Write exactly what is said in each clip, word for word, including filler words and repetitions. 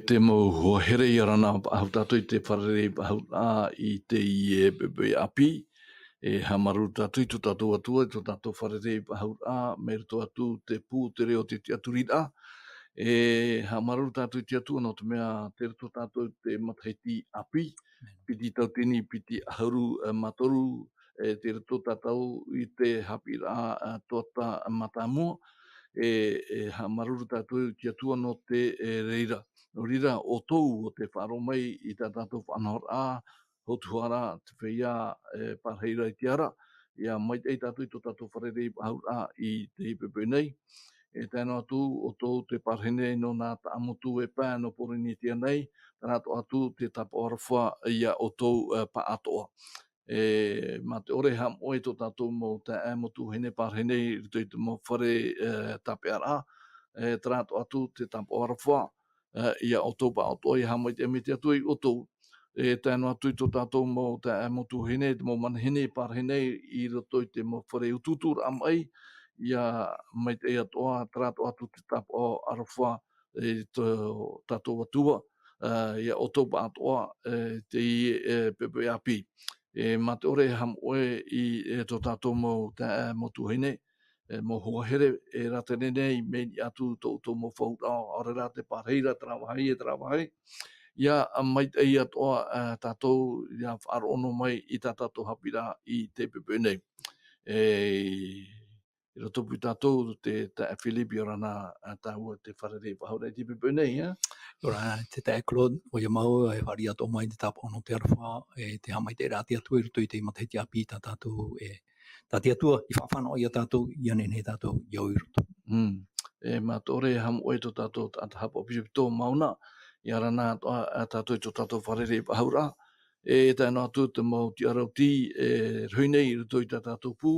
Te mau hoa here, ia ora na faʻahou tātou i te fārerei faʻahouraʻa i teie poʻipoʻi ʻāpī. E haʻamāuruuru tātou i tō tātou Atua, i tō tātou fārerei faʻahouraʻa, mai roto atu te pū, te reo, te tiʻaturiraʻa. E haʻamāuruuru tātou i te Atua, nō te mea, tei roto tātou i te matahiti ʻāpī, piti tauatini, piti ʻahuru, e, mā toru, e, tei roto tātou i te haʻapiʻiraʻa, e, tuatāpapa mātāmua, e, e haʻamāuruuru tātou i te Atua nō te, e, reira. Nō reira, ʻoutou ʻo tē faʻaroʻo mai i tā tātou faʻanahoraʻa, hotu hara, te feiā, e, pārahi ra i te ara, ia maitaʻi tātou i tō tātou fārerei faʻahouraʻa i teie poʻipoʻi nei. E tae noa atu ʻoutou te pārahi nei nō nā Taʻamotu e pae nō Pōrīnetia nei, terā atoʻa atu te tāpaʻo aroha ia ʻoutou, e, pāʻātoʻa. E, mā te ʻore e haʻamoʻe tō tātou mau taeaʻe mau tuahine pārahi nei i roto i te mau fare, e, tāpeʻaraʻa, e, terā atoʻa atu te tāpaʻo aroha, e, ia ʻoutou pāʻātoʻa, ia haʻamaitaʻi mai te Atua ia ʻoutou. E tae noa atu i tō tātou mau taeaʻe mau tuahine, te mau manihini pārahi nei i roto i te mau fare utuuturaʻa maʻi, ia maitaʻi atoʻa, terā atoʻa atu te tāpaʻo aroha, e, tō tātou Atua, e, ia ʻoutou pāʻātoʻa, e, teie, e, poʻipoʻi ʻāpī. E, mā te ʻore e haʻamoʻe i, e, tō tātou mau taeaʻe mau tuahine, e, mau hoa here, e rātere nei, mai niʻa atu tō ʻoutou mau faʻauraʻa, ʻaore rā te pārahi ra, terā vāhi, e terā vāhi. Ia, a, maitaʻi atoʻa, e, tātou, ia faʻaroʻo noa mai i tā tātou haʻapiʻiraʻa i teie poʻipoʻi nei. E, i roto pū tātou, te taeaʻe Philip, ia ora na, a, tāua te fārerei faʻahouraʻa i teie poʻipoʻi nei, e? ʻIa ora na, te taeaʻe Claude, ʻoia mau, e fāriʻi atoʻa mai te tāpaʻo nō te aroha, e te haʻamaitaʻiraʻa a te Atua i roto i te matahiti ʻāpī tā tātou, e, tā te Atua i faʻafānaʻo ia tātou, ʻia nehenehe tātou i au i roto. Mm. E, mā te ʻore e haʻamoʻe tō tātou taʻata haʻapaʻo ʻāpiripito Mauna, ia ora na atoʻa, a, tātou i tō tātou fārerei faʻahouraʻa, e tae noa atu te mau tiʻarautī, e, rohi nei i roto i tā tātou pū,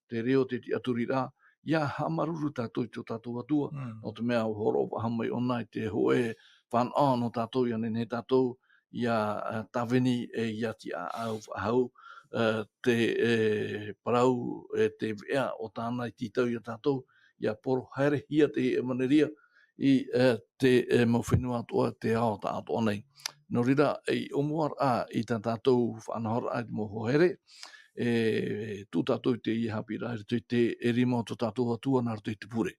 te reo, te tiʻaturiraʻa, ia haʻamāuruuru tātou i tō tātou Atua, Mm. nō te mea ʻua hōroʻa faʻahou mai ʻōna i te hōʻē fānaʻo nō tātou, ʻia nehenehe tātou, ʻia, e, tāvini, e, ʻia tiʻaʻau faʻahou, e, te, e, parau, e, te veʻa o tāna i tītau ia tātou, ʻia poro haerehia te ʻevanelia i, e, te, e, mau fenua atoʻa, te ao taʻatoʻa nei. Nō reira, i ʻōmuaraʻa i tā tātou faʻanahoraʻa i te mau hoa here, e, tuʻu tātou i teie haʻapiʻiraʻa i roto i te rima o tō tātou Atua nā roto i te pure.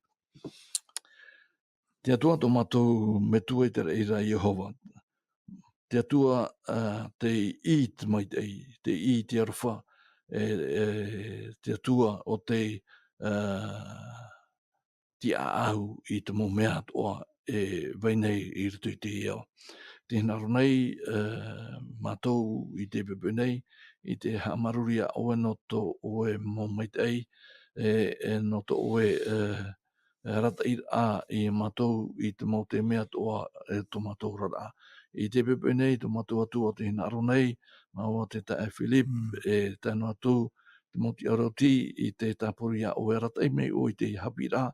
Te Atua tō mātou Metua i te raʻi ra Iehova. Te Atua, a, tei ʻī i te maitaʻi, tei ʻī i te aroha, e, e, te Atua ʻo tei, a, tiʻaʻau i te mau mea atoʻa e vai nei i roto i teie ao. Tē hinaʻaro nei, e, mātou i teie poʻipoʻi nei, i te haʻamāuruuru ia ʻoe nō tō ʻoe mau maitaʻi, e, e, nō tō ʻoe, e, e, arataʻiraʻa ia mātou i te mau taime atoʻa, e, tō mātou oraraʻa. I teie poʻipoʻi nei, tō mātou Atua tē hinaʻaro nei, māua te taeaʻe Philip, Mm. e tae noa atu te mau tiʻarautī i te tāpura ia ʻoe, arataʻi mai ʻoe i teie haʻapiʻiraʻa,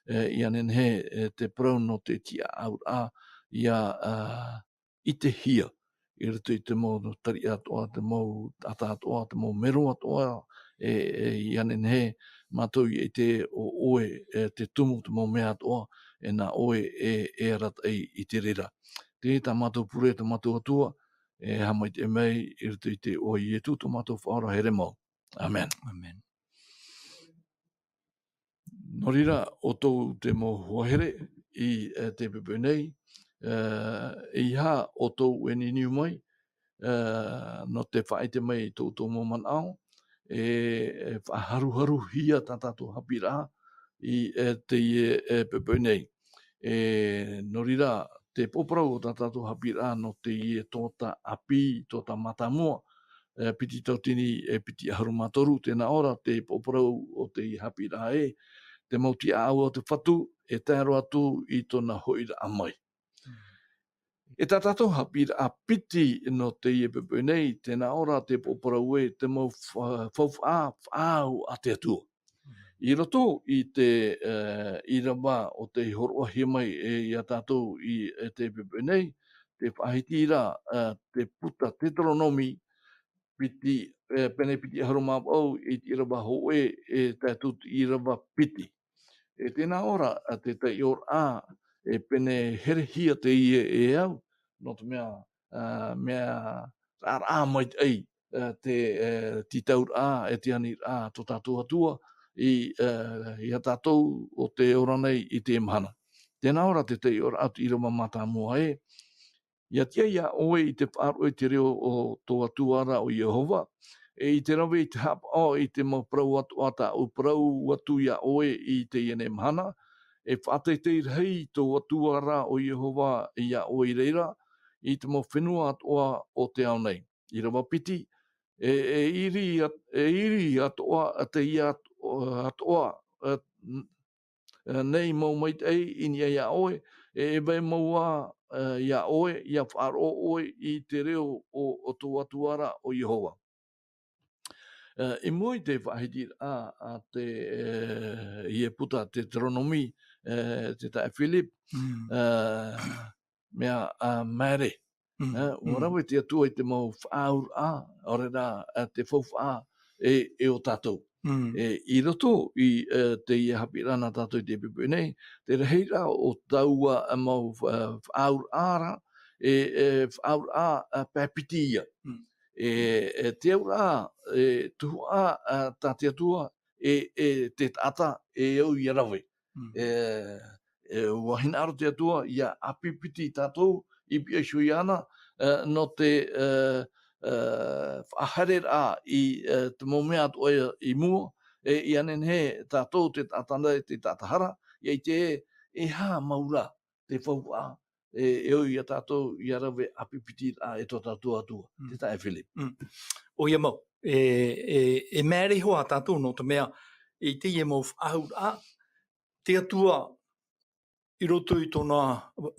e, ʻia nehenehe, e, te parau nō te tiʻaʻauraʻa, ʻia, a, ʻitehia i roto i te mau tariʻa atoʻa, te mau taʻata atoʻa, te mau mero atoʻa, e, e, ʻia nehenehe mātou ʻia ʻite ʻo ʻoe, e, te tumu te mau mea atoʻa, e nā ʻoe e, e arataʻi i te reira. Teie tā mātou pure, tō mātou Atua, e haʻamaitaʻi mai i roto i te iʻoa o Ietu tō mātou Faʻaora here mau. Amen. Amen. Nō reira, ʻoutou te mau hoa here i, e, teie poʻipoʻi nei, e, ʻeiaha ʻoutou e niuniu mai, e, nō te faʻaʻite mai i tō ʻoutou mau manaʻo, e, e faʻaharuharuhia tā tātou haʻapiʻiraʻa i, e, teie, e, poʻipoʻi nei. E, nō reira, te pōparau o tā tātou haʻapiʻiraʻa nō teie tuatāpapa, tuatāpapa mātāmua, e, piti tauatini, e, piti ʻahuru mā toru, tē nā ʻō ra te pōparau o te haʻapiʻiraʻa ē, te mau tiʻaʻau a te Fatu, e tae roa atu i tōna hoʻiraʻa mai. Mm. E tā tātou haʻapiʻiraʻa piti nō teie poʻipoʻi nei, tē nā ʻō ra te pōparau ē, te mau fa-, faufaʻa, faʻaau a te Atua. Mm. I roto i te, e, ʻīrava o tei hōroʻahia mai, e, ia tātou i, e, teie poʻipoʻi nei, tē faʻahiti ra, e, te puta Teuteronome, piti, e, pene piti ʻahuru mā vaʻu, i te ʻīrava hōʻē, e tae atu i te ʻīrava piti. E tē nā ʻō ra, a, te taiʻoraʻa, e pene herehia teie e au, nō te mea, ā, mea raʻaraʻa maitaʻi, ā, te, ā, tītauraʻa, e te aniraʻa tō tātou Atua, i, ā, ia tātou o te ora nei i te mahana. Tēnā ora te tei ora atu i rama mātāmua e, ia tiʻa ia ʻoe i te faʻaroʻo i te reo o tō Atua ra o Iehova, e i te rave i te haʻapaʻo i te mau parau atoʻa tāʻu parau atu ia ʻoe i teie nei mahana, e faʻateitei rahi tō Atua ra o Iehova ia ʻoe i reira, i te mau fenua atoʻa o te ao nei. ʻĪrava piti, e, e iri a-, e iri atoʻa a te ia atoʻa, atoʻa, e, n-, e, nei mau maitaʻi i niʻa ia ʻoe, e, e vai mau ā, e, ia ʻoe, ia faʻaroʻo ʻoe i te reo o, o tō Atua ra o Iehova. E, i mua i te faʻahitiraʻa a te, e, ieputa Teuteronome, e, te taʻe Philip, Mm. e, mea, a, maere. Mm, E, ua mm. rave te Atua i te mau faʻaauraʻa, ʻaore rā, e, te faufaʻa, e, e ʻo tātou. Mm. E, i roto i, e, teie haʻapiʻiraʻa nā tātou i te poʻipoʻi nei, te rahiraʻa o taua, e, mau fa-, faʻaauraʻa ra, e, e, faʻaauraʻa, e, pae piti ia. Mm. E, e te auraʻa, e, tuhaʻa, e, tā te Atua, e, e te taʻata, e au ia rave. Mm. E, e, ua hinaʻaro te Atua, ia ʻāpipiti tātou, i pihaʻi iho iāna, e, nō te, e, e, faʻahaereraʻa i, e, te mau mea atoʻa i mua, e, ia nehenehe tātou te taʻata nei, te taʻata hara, ia ʻite ē, e aha mau rā, te faufaʻa, e, e au ia tātou, ia rave ʻāpipitiraʻa e tō tātou Atua, Mm. te taʻe Philip. Mm. ʻOia mau, e, e, e maere iho ā tātou nō te mea, i teie mau faʻaauraʻa, te Atua i roto i tōna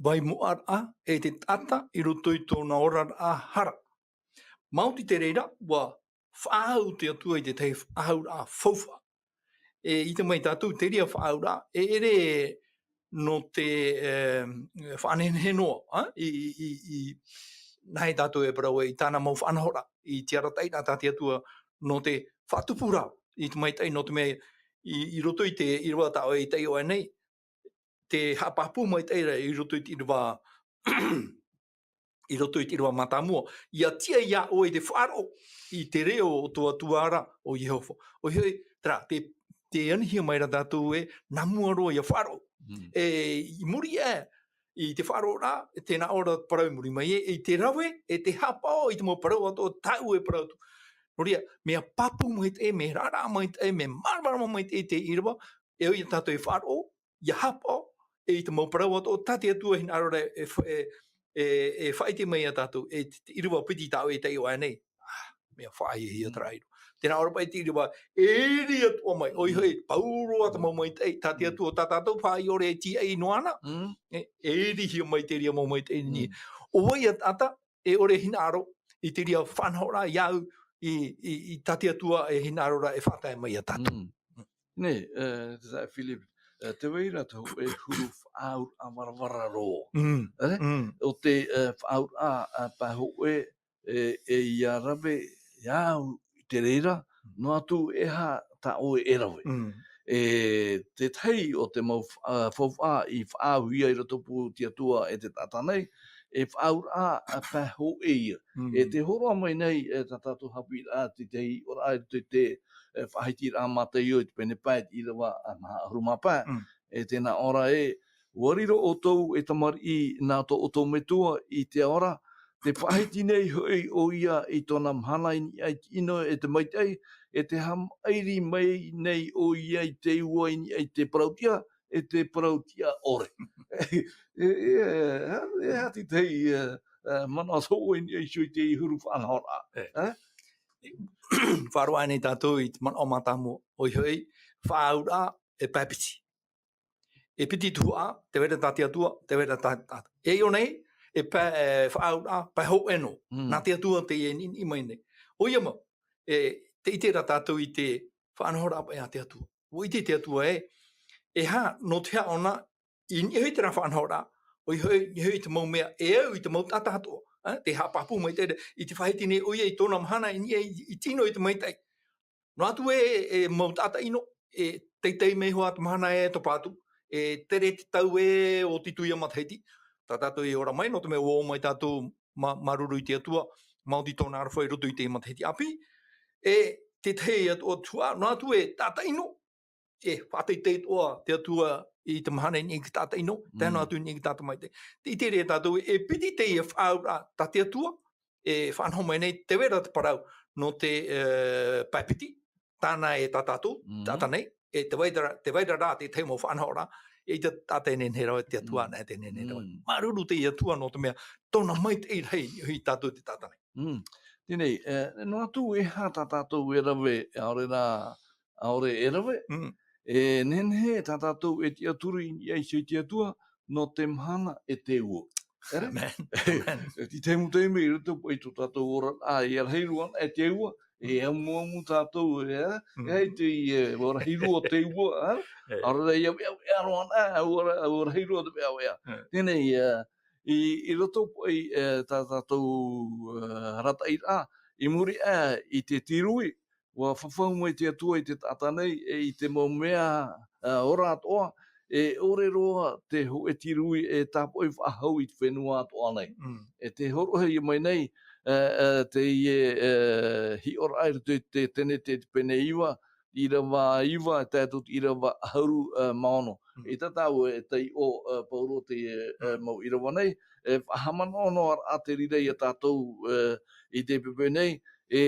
vai moʻaraʻa, e te taʻata i roto i tōna oraraʻa hara. Maoti te reira, ua faʻaau te Atua i te tahi faʻaauraʻa faufaʻa. E ʻite mai tātou te reira faʻaauraʻa, e ʻere nō te, e, faʻanehenehe noa, a? I, i, i, i, nāhea tātou e parau ai i tāna mau faʻanahoraʻa, i te arataʻiraʻa tā te Atua nō te faʻatupu ra i te maitaʻi, nō te mea i, i roto i te ʻīrava tā ʻoe i taiʻo aʻe nei, te haʻapāpū maitaʻi ra i roto i te ʻīrava, i roto i te ʻīrava mātāmua, ia tiʻa ia ʻoe i te faʻaroʻo i te reo o tō Atua ra ʻo Iehova. ʻOia hoʻi, terā, te, te anihia mai ra tātou ē, nā mua roa ia faʻaroʻo. Mm. E, i muri aʻe i te faʻaroʻoraʻa, tē nā ʻō ra parau i muri mai ē, i te rave, e te haʻapaʻo i te mau parau atoʻa tāʻu e parau atu. Nō reira, mea pāpū maitaʻi, mea raraʻa maitaʻi, mea māramarama maitaʻi te ʻīrava, e au ia tātou e faʻaroʻo, ia haʻapaʻo, e i te mau parau atoʻa tā te Atua e hinaʻaro ra e fa-, e, e, e faʻaʻite mai ia tātou, e te, te ʻīrava piti tā ʻoe e taiʻo aʻe nei. Ah, mea faʻahiahia terā ʻīrava. Tē nā ʻō ra paʻi te ʻīrava, e iri atoʻa mai, ʻoia hoʻi, pauroa te mau maitaʻi, tā te Atua, tā tātou faʻaʻore e tīaʻi noa na, Mm. e, e irihia mai te reira mau maitaʻi nei. Mm. ʻO vai ia taʻata, e ʻore e hinaʻaro i te reira faʻanahoraʻa ia au i, i, i tā te Atua e hinaʻaro ra e faʻatae mai ia tātou. Mm. Nē, e, te taʻe Philip, e, tē vai ra te hōʻē huru faʻaauraʻa varavara roa. Mm. E? Mm. ʻO te, e, faʻaauraʻa, e, pae hōʻē, e, e ia rave ia au i te reira, noa atu e aha tā ʻoe e rave. Mm. E te tahi o te mau fa-, a, faufaʻa i faʻaauhia i rotopū te Atua e te taʻata nei, e faʻaauraʻa, a, pae hōʻē ia. Mm. E tē hōroʻa mai nei, e tā tātou haʻapiʻiraʻa, te, te hiʻoraʻa i te, te, e, faʻahitiraʻa a Mātaio i te pene pae, te ʻīrava, a, maha ʻahuru mā pae. Mm. E tē nā ʻō ra ē, ua riro ʻoutou e tamariʻi nā tō ʻoutou Metua i te ao ra, tē faʻahiti nei hoʻi ʻoia i tōna mahana i niʻa i te ʻino e te maitaʻi, e tē haʻamaʻiri mai nei ʻoia i te ua i niʻa i te parau-tiʻa, e te parau-tiʻa ʻore. E, e, e, e aha te tahi, e, e, manaʻo tā ʻoe i niʻa iho i te huru faʻanahoraʻa? E. E? Faʻaroʻo aʻe nei tātou i te manaʻo mātāmua, ʻoia hoʻi, faʻaauraʻa e pae piti. E piti tuhaʻa, tē vai ra tā te Atua, tē vai ra tā, tā. E ʻō nei, e pae, e, faʻaauraʻa, pae hōʻē noa. Mm. Nā te Atua teie e niʻiniʻi mai nei. ʻOia mau, e, tē ʻite ra tātou i te faʻanahoraʻa paʻi a te Atua. ʻUa ʻite te Atua ē, e aha, nō te aha ʻōna, i niʻa iho i terā faʻanahoraʻa, ʻoia hoʻi, i niʻa iho i te mau mea, e au i te mau taʻata atoʻa, e, tē haʻapāpū maitaʻi ra, i te faʻahiti nei ʻoia i tōna mahana i niʻa i, i te ʻino i te maitaʻi. Noa atu ē, e mau taʻata ʻino, e teitei mai hoʻi te mahana e topa atu, e tere te tau e o te tuia matahiti, tā tātou e ora mai, nō te mea ua ō mai tātou mā, māuruuru i te Atua, maoti tōna aroha i roto i te matahiti ʻāpī, e te tahi atu, atu, nō atu e taʻata ʻino, e faʻateitei atoʻa te Atua i te mahana i niʻa i te taʻata ʻino, tae noa atu i niʻa i te taʻata maitaʻi. Te ʻite ra tātou e piti teie faʻaauraʻa tā te Atua, e faʻanaho mai nei, tē vai ra te parau nō te, e, pae piti, tāna e tā tātou, taʻata nei, e tē vai ra, tē vai ra rā te tahi mau faʻanahoraʻa, e ʻaita taʻata e nehenehe rave, te Atua anaʻe te nehenehe rave. Māuruuru te Atua nō te mea, tōna maitaʻi rahi i tātou te taʻata nei. Teie nei, e, noa atu e aha tā tātou e rave, ʻaore rā, ʻaore e rave, e nehenehe tā tātou e tiʻaturi i niʻa iho i te Atua, nō te mahana e te ua. ʻEre? Amen. Amen. I te mau taime i roto i tō tātou ora, ā, e rahi roa ana e te ua, e amuamu tātou, e, e ai te, e, ua rahi roa te ua, ā? ʻAore rā, e, e, e roa ana, ua ra-, ua rahi roa te veʻaveʻa. Teie nei, e, i, i roto i, e, tā tātou, e, arataʻiraʻa, i muri aʻe i te tirui, ua fafau mai te Atua i te taʻata nei, e i te mau mea, ā, ora atoʻa, e ʻore roa te hōʻē tirui e tāpoʻi faʻahou i te fenua atoʻa nei. E tē hōroʻahia mai nei, e, e, teie, e, hiʻoraʻa i roto i te Tenete i te pene iva, ʻīrava iva, tae atu i te ʻīrava ʻahuru, e, mā ono. Eʻita tāua e taiʻo, e, pauroa teie, e, mau ʻīrava nei, e faʻahaʻamanaʻo noa ra te reira ia tātou, e, i teie poipoi nei, e,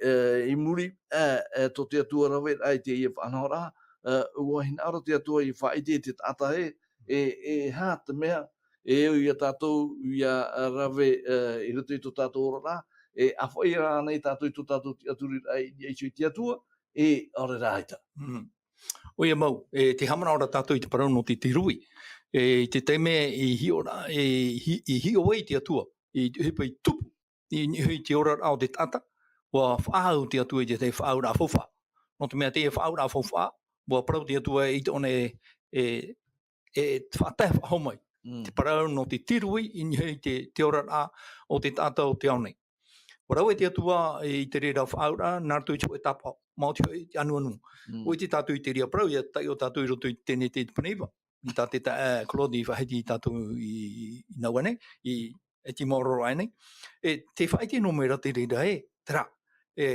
e, i muri, e, e, tō te Atua raveraʻa i teie faʻanahoraʻa, e, ua hinaʻaro te Atua i faʻaʻite i te taʻata ē, e, e aha te mea, e au ia tātou ia rave, e, i roto i tō tātou oraraʻa, e ʻāfaʻi rānei tātou i tō tātou tiʻaturiraʻa i niʻa iho i te Atua, e ʻaore rā ʻaita. ʻOia mau, e tē haʻamanaʻo ra tātou i te parau nō te tirui, e, i te taime i hiʻo ra, e, hi-, i hiʻo ai te Atua, i te ʻohipa i tupu, i niʻa i te oraraʻa o te taʻata, ua faʻaau te Atua i te tahi faʻaauraʻa faufaʻa. Nō te mea teie faʻaauraʻa faufaʻa, ua parau te Atua i tōna e, e, e faʻatae faʻahou mai. Te parau nō te tirui i niʻa i te, te oraraʻa o te taʻata o te ao nei. Ua rave te Atua i te reira faʻaauraʻa, nā roto i te hōʻē tāpaʻo, maoti hoʻi te anuanu. ʻUa ʻite tātou i te reira parau, ʻia taiʻo tātou i roto i te Tenete i te pene iva. I tā te taeaʻe Claude i faʻahiti ia tātou i, i nāua nei, i, e te maoro aʻe nei. E, tē faʻaʻite noa mai ra te reira ē, terā, e,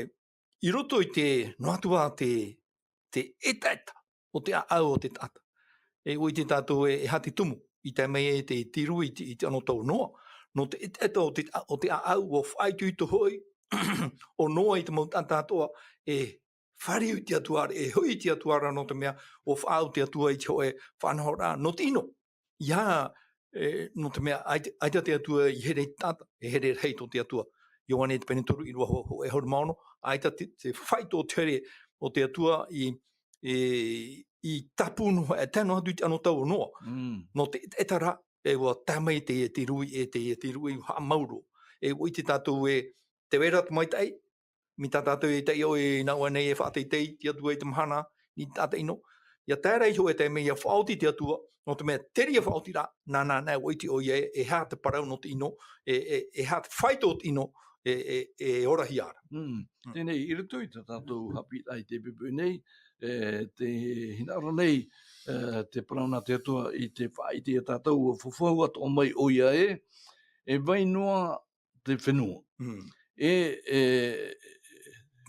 i roto i te, noa atu ā te, te ʻetaʻeta o te ʻāʻau o te taʻata. E, ʻua ʻite tātou e, e aha te tumu, i tae mai ai te tirui i te, i te anotau o Noa, nō te ʻetaʻeta o te, o te ʻāʻau, ʻua faʻaitoito hoʻi ʻo Noa i te mau taʻata atoʻa, e, fāriu i te Atua ra, e hoʻi i te Atua ra nō te mea, ʻua faʻaau te Atua i te hōʻē faʻanahoraʻa, nō te ʻino. ʻIa, e, nō te mea, ʻaita, ʻaita te Atua i here i te taʻata, e here rahi tō te Atua. Ioane te pene toru, ʻīrava hō-, hōʻē ʻahuru mā ono, ʻaita te, te faito o te here o te Atua i, e, i tāpū noa, e tae noa atu i te anotau o Noa. Nō te, te ʻetaʻeta ra, e ʻua tae mai te, te tirui, e te, te tirui haʻamau roa. E ʻua ʻite tātou e, tē vai ra te maitaʻi, mai tā tātou e taiʻo i nāua nei e faʻateitei te Atua i te mahana, i te taʻata ʻino. ʻIa tae ra iho e tae mai ʻia faʻaoti te Atua, nō te mea te reira faʻaotiraʻa, nāna anaʻe ʻua ʻite ʻoia e, e aha te parau nō te ʻino, e, e, e aha te faito o te ʻino, e, e, e orahia ra. Teie nei, i roto i tā tātou haʻapiʻiraʻa i teie poipoi nei, e, tē hinaʻaro nei, e, te parau nā te Atua i te faʻaʻite ia tātou, ʻua fafau atoʻa mai ʻoia ē, e vai noa te fenua. E, e,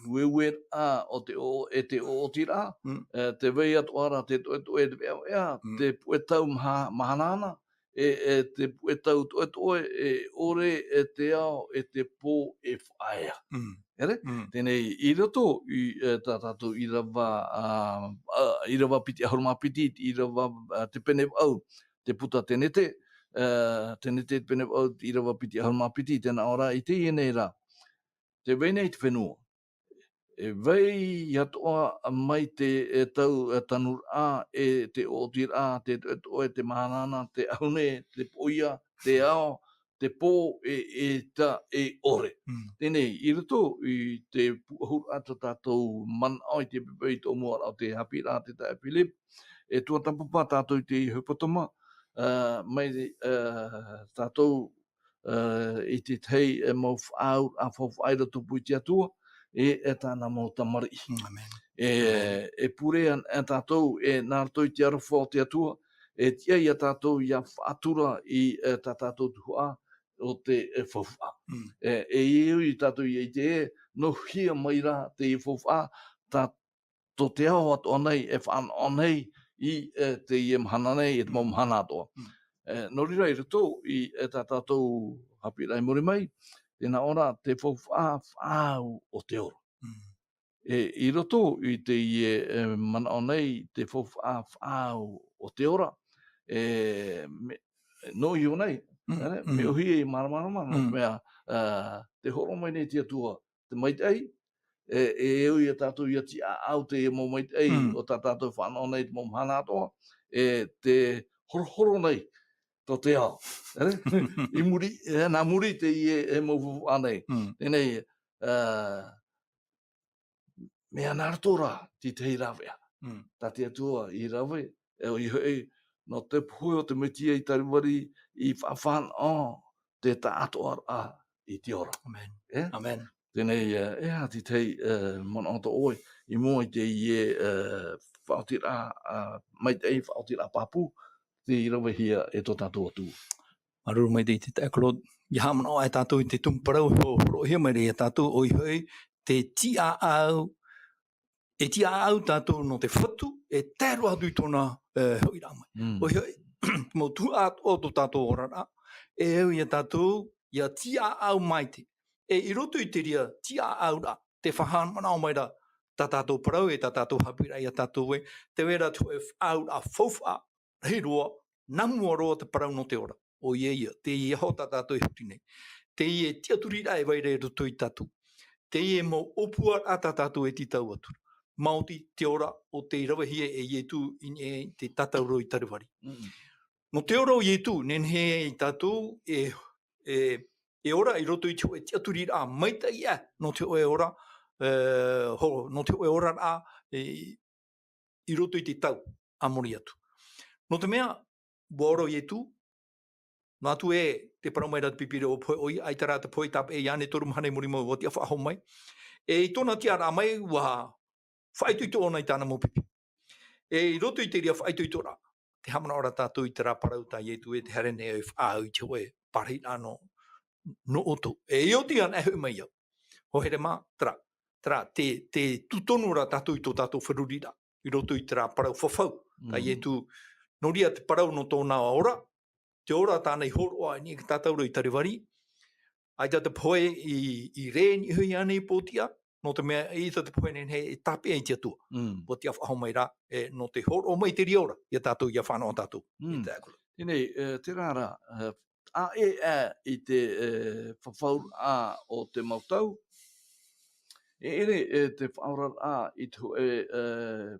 ueue ra o te o-, e te ʻoʻotiraʻa, e, tē vai atoʻa ra te toʻetoʻe, te veʻaveʻa, te puʻe tau maha-, mahana ana, e, e te puʻe tau toʻetoʻe, e ʻore, e te ao, e te pō, e faʻaea. ʻEre? Teie nei, i roto i, e, tā tātou ʻīrava, a, a, ʻīrava piti ʻahuru mā piti, ʻīrava, a, te pene vaʻu, te puta Tenete, e, Tenete te pene vaʻu, ʻīrava piti ʻahuru mā piti, tē nā ʻō ra i teie nei rā. Tē vai nei te fenua. E vai atoʻa mai te, e, tau, e, tanuraʻa, e te ʻoʻotiraʻa, te, e, e te mahana ana, te ʻahune, te poʻia, te ao, te pō, e, e ta, e ʻore. Teie nei, i roto i te pūʻohuraʻa tā tātou manaʻo i te poipoi tuamoʻaraʻa o te haʻapiʻiraʻa a te taeaʻe Philip, e tuatāpapa tātou i te hepetoma, ā, mai, ā, tātou, ā, i te tahi, e, mau faʻaauraʻa faufaʻa i rotopū i te Atua, e, e tāna mau tamariʻi. E, e pure ana, e tātou, e nā roto i te aroha o te Atua, e tiʻa ia tātou ia faʻatura i, e, tā tātou tuhaʻa o te, e, faufaʻa. Mm. E, e, e au ia tātou ia ʻite, e, nō hea mai rā te faufaʻa, tā, tō te ao atoʻa nei, e fānaʻo nei i, e, teie mahana nei, e te mau mahana atoʻa. Mm. E, nō reira i roto i, e, tā tātou haʻapiʻiraʻa i muri mai, tē nā ʻō ra te faufaʻa faʻaau o te ora. Mm. E, i roto i teie, e, manaʻo nei, te faufaʻa faʻaau o te ora, e, me, nō iho nei, Mm, e, mm. mea ʻōhie e māramarama, nō Mm. te mea, e, tē hōroʻa mai nei te Atua, te maitaʻi, e, e au ia tātou ia tiʻaʻau teie mau maitaʻi Mm. o tā tātou fānaʻo nei te mau mahana atoʻa, e tē horohoro nei tō te ao. E, i muri, e, nā muri teie, e, mau faufaʻa nei. Mm. Teie nei, e, mea nā roto rā te tahi rāveʻa. Mm. Tā te Atua i rave, e, ʻoia hoʻi, nō te pohe o te Mesia i Kalivari, i faʻafānaʻo te taʻatoʻaraʻa i te ora. Amen. E? Amen. Teie nei, e, e aha te tahi, e, manaʻo tō ʻoe, i mua i teie, e, faʻaotiraʻa, e, maitaʻi, faʻaotiraʻa pāpū, tei ravehia e tō tātou Atua. Māuruuru maitaʻi te taeaʻe Claude. ʻIa haʻamanaʻo ā tātou i te tumu parau, hō-, hōroʻahia mai ra ia tātou, ʻoia hoʻi, te tiʻaʻau, e tiʻaʻau tātou nō te Fatu, e tae roa atu i tōna, e, hoʻiraʻa mai. Mm. ʻOia hoʻi, te mau tuhaʻa atoʻa o tō tātou oraraʻa, e au ia tātou, ʻia tiʻaʻau maite. E i roto i te reira tiʻaʻauraʻa, tē faʻahaʻamanaʻo mai ra tā tātou parau, e tā tātou haʻapiʻiraʻa ia tātou ē, tē vai ra te hōʻē faʻaauraʻa faufaʻa, rahi roa, nā mua roa te parau nō te ora. ʻOia ia, teie aho tā tātou e huti nei. Teie tiʻaturiraʻa e vai ra i roto ia tātou. Teie mau ʻōpuaraʻa tā tātou e tītau atu ra. Maoti te ora o tei ravehia e Ietu i niʻa i te tātauro i Kalivari. Mm. Nō te ora o Ietu, nehenehe ia tātou e, e, e ora i roto i te hōʻē tiʻaturiraʻa maitaʻi aʻe, nō te hōʻē ora, e, ho-, nō te hōʻē oraraʻa, e, i roto i te tau a muri atu. Nō te mea, ʻua ora ʻo Ietu, noa atu ē, tē parau mai ra te Pīpīria ʻua pohe ʻoia, ʻaita rā te pohe i tāpeʻa i Iāne toru mahana i muri mai, ʻua tiʻa faʻahou mai. E i tōna tiʻaraʻa mai, ʻua faʻaitoito ʻōna i tāna mau pipi. E i roto i te reira faʻaitoitoraʻa, tē haʻamanaʻo ra tātou i terā parau tā Ietu ē, tē haere nei au e faʻaau i te hōʻē parahiraʻa nō, nō ʻoutou. E i ʻō atu anaʻe hoʻi mai au. Hoa here mā, terā, terā, te, te tūtonu ra tātou i tō tātou feruriraʻa, i roto i terā parau fafau, tā Mm. Ietu, nō reira te parau nō tōna ora, te ora tāna i hōroʻa i niʻa i te tātauro i Kalivari, ʻaita te pohe i, i rē i niʻa iho i Iāne i Pōtiʻa, nō te mea ʻaita te pohe nehenehe e tāpeʻa i te Atua. Mm. ʻUa tiʻa faʻahou mai ra, e, nō te hōroʻa mai te reira ora, ia tātou, ʻia faʻanaho tātou. Mm. Ia te akula. Teie nei, e, terā rā, e, ʻaʻe aʻe i te, e, fafauraʻa o te mau tau, e ʻere, e, te faʻaoraraʻa i te hōʻē, e,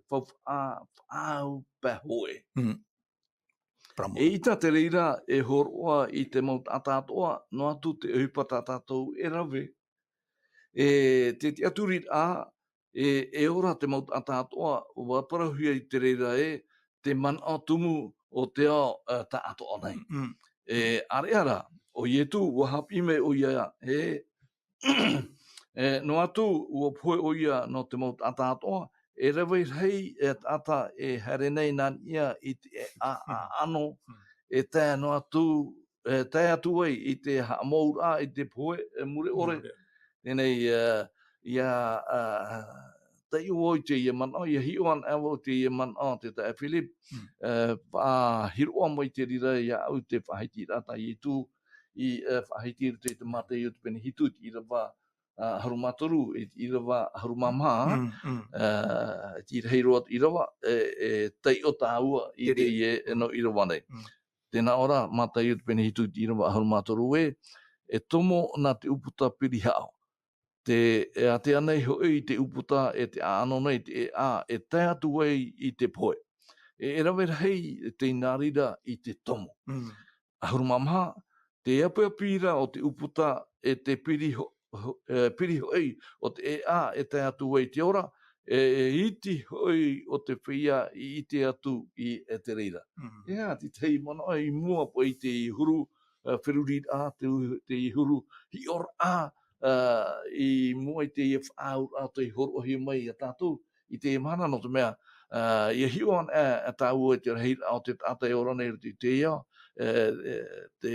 faufaʻa, faʻaau pae hōʻē. Mm. Parau mau. Eʻita te reira e hōroʻa i te mau taʻata atoʻa, noa atu te ʻohipa tā tātou e rave. E te tiʻaturiraʻa, e, e ora te mau taʻata atoʻa, ʻua parauhia i te reira ē, te manaʻo tumu o te ao, e, taʻatoʻa nei. Mm. E, ʻāreʻa rā, ʻo Ietu, ʻua haʻapiʻi mai ʻoia, e, e, noa atu, ʻua pohe ʻoia nō te mau taʻata atoʻa, e rave rahi e taʻata e haere nei nā niʻa i te ʻēʻa ʻaʻano, Mm. e tae noa atu, e tae atu ai i te haʻamouraʻa i te pohe, e, mure ʻore. Mure. Teie nei, e, ʻia, e, taiʻo vau i teie manaʻo, ʻia hiʻo anaʻe vau i teie manaʻo, te taeaʻe Philip, Mm. e, faʻahiroʻa mai te reira iāʻu te faʻahitiraʻa tā Ietu i, e, faʻahiti i roto i te Mātaio te pene hitu, i te ʻīrava, a, ʻahuru mā toru, i te ʻīrava ʻahuru mā maha, Mm, mm. e, i te rahi roa atu ʻīrava, e, e taiʻo tāua i Te reira. teie, e, nō ʻīrava nei. Mm. Tē nā ʻō ra, Mātaio te pene hitu, i te ʻīrava ʻahuru mā toru ē, e tomo nā te ʻūputa piri haʻo. Te, e ātea nei hoʻi i te ʻūputa e te ʻaʻano nei te ʻēʻa, e tae atu ai i te pohe. E, e rave rahi tei nā reira i te tomo. Mm. ʻAhuru mā maha, te apiapi ra o te ʻūputa e te piri ho-, ho-, e, piri hoʻi o te ʻēʻa e tae atu ai i te ora, e, e iti hoʻi o te feiā i ʻite atu i, e te reira. Mm. E aha te tahi manaʻo i mua paʻi i te huru, e, feruriraʻa, te, te huru hiʻoraʻa, e, i mua i teie faʻaauraʻa tei hōroʻahia mai ia tātou i teie mahana, nō te mea, ā, ʻia hiʻo ana, ā, ā tāua i te rahiraʻa o te taʻata e ora nei i roto i teie ao, ā, ā, te,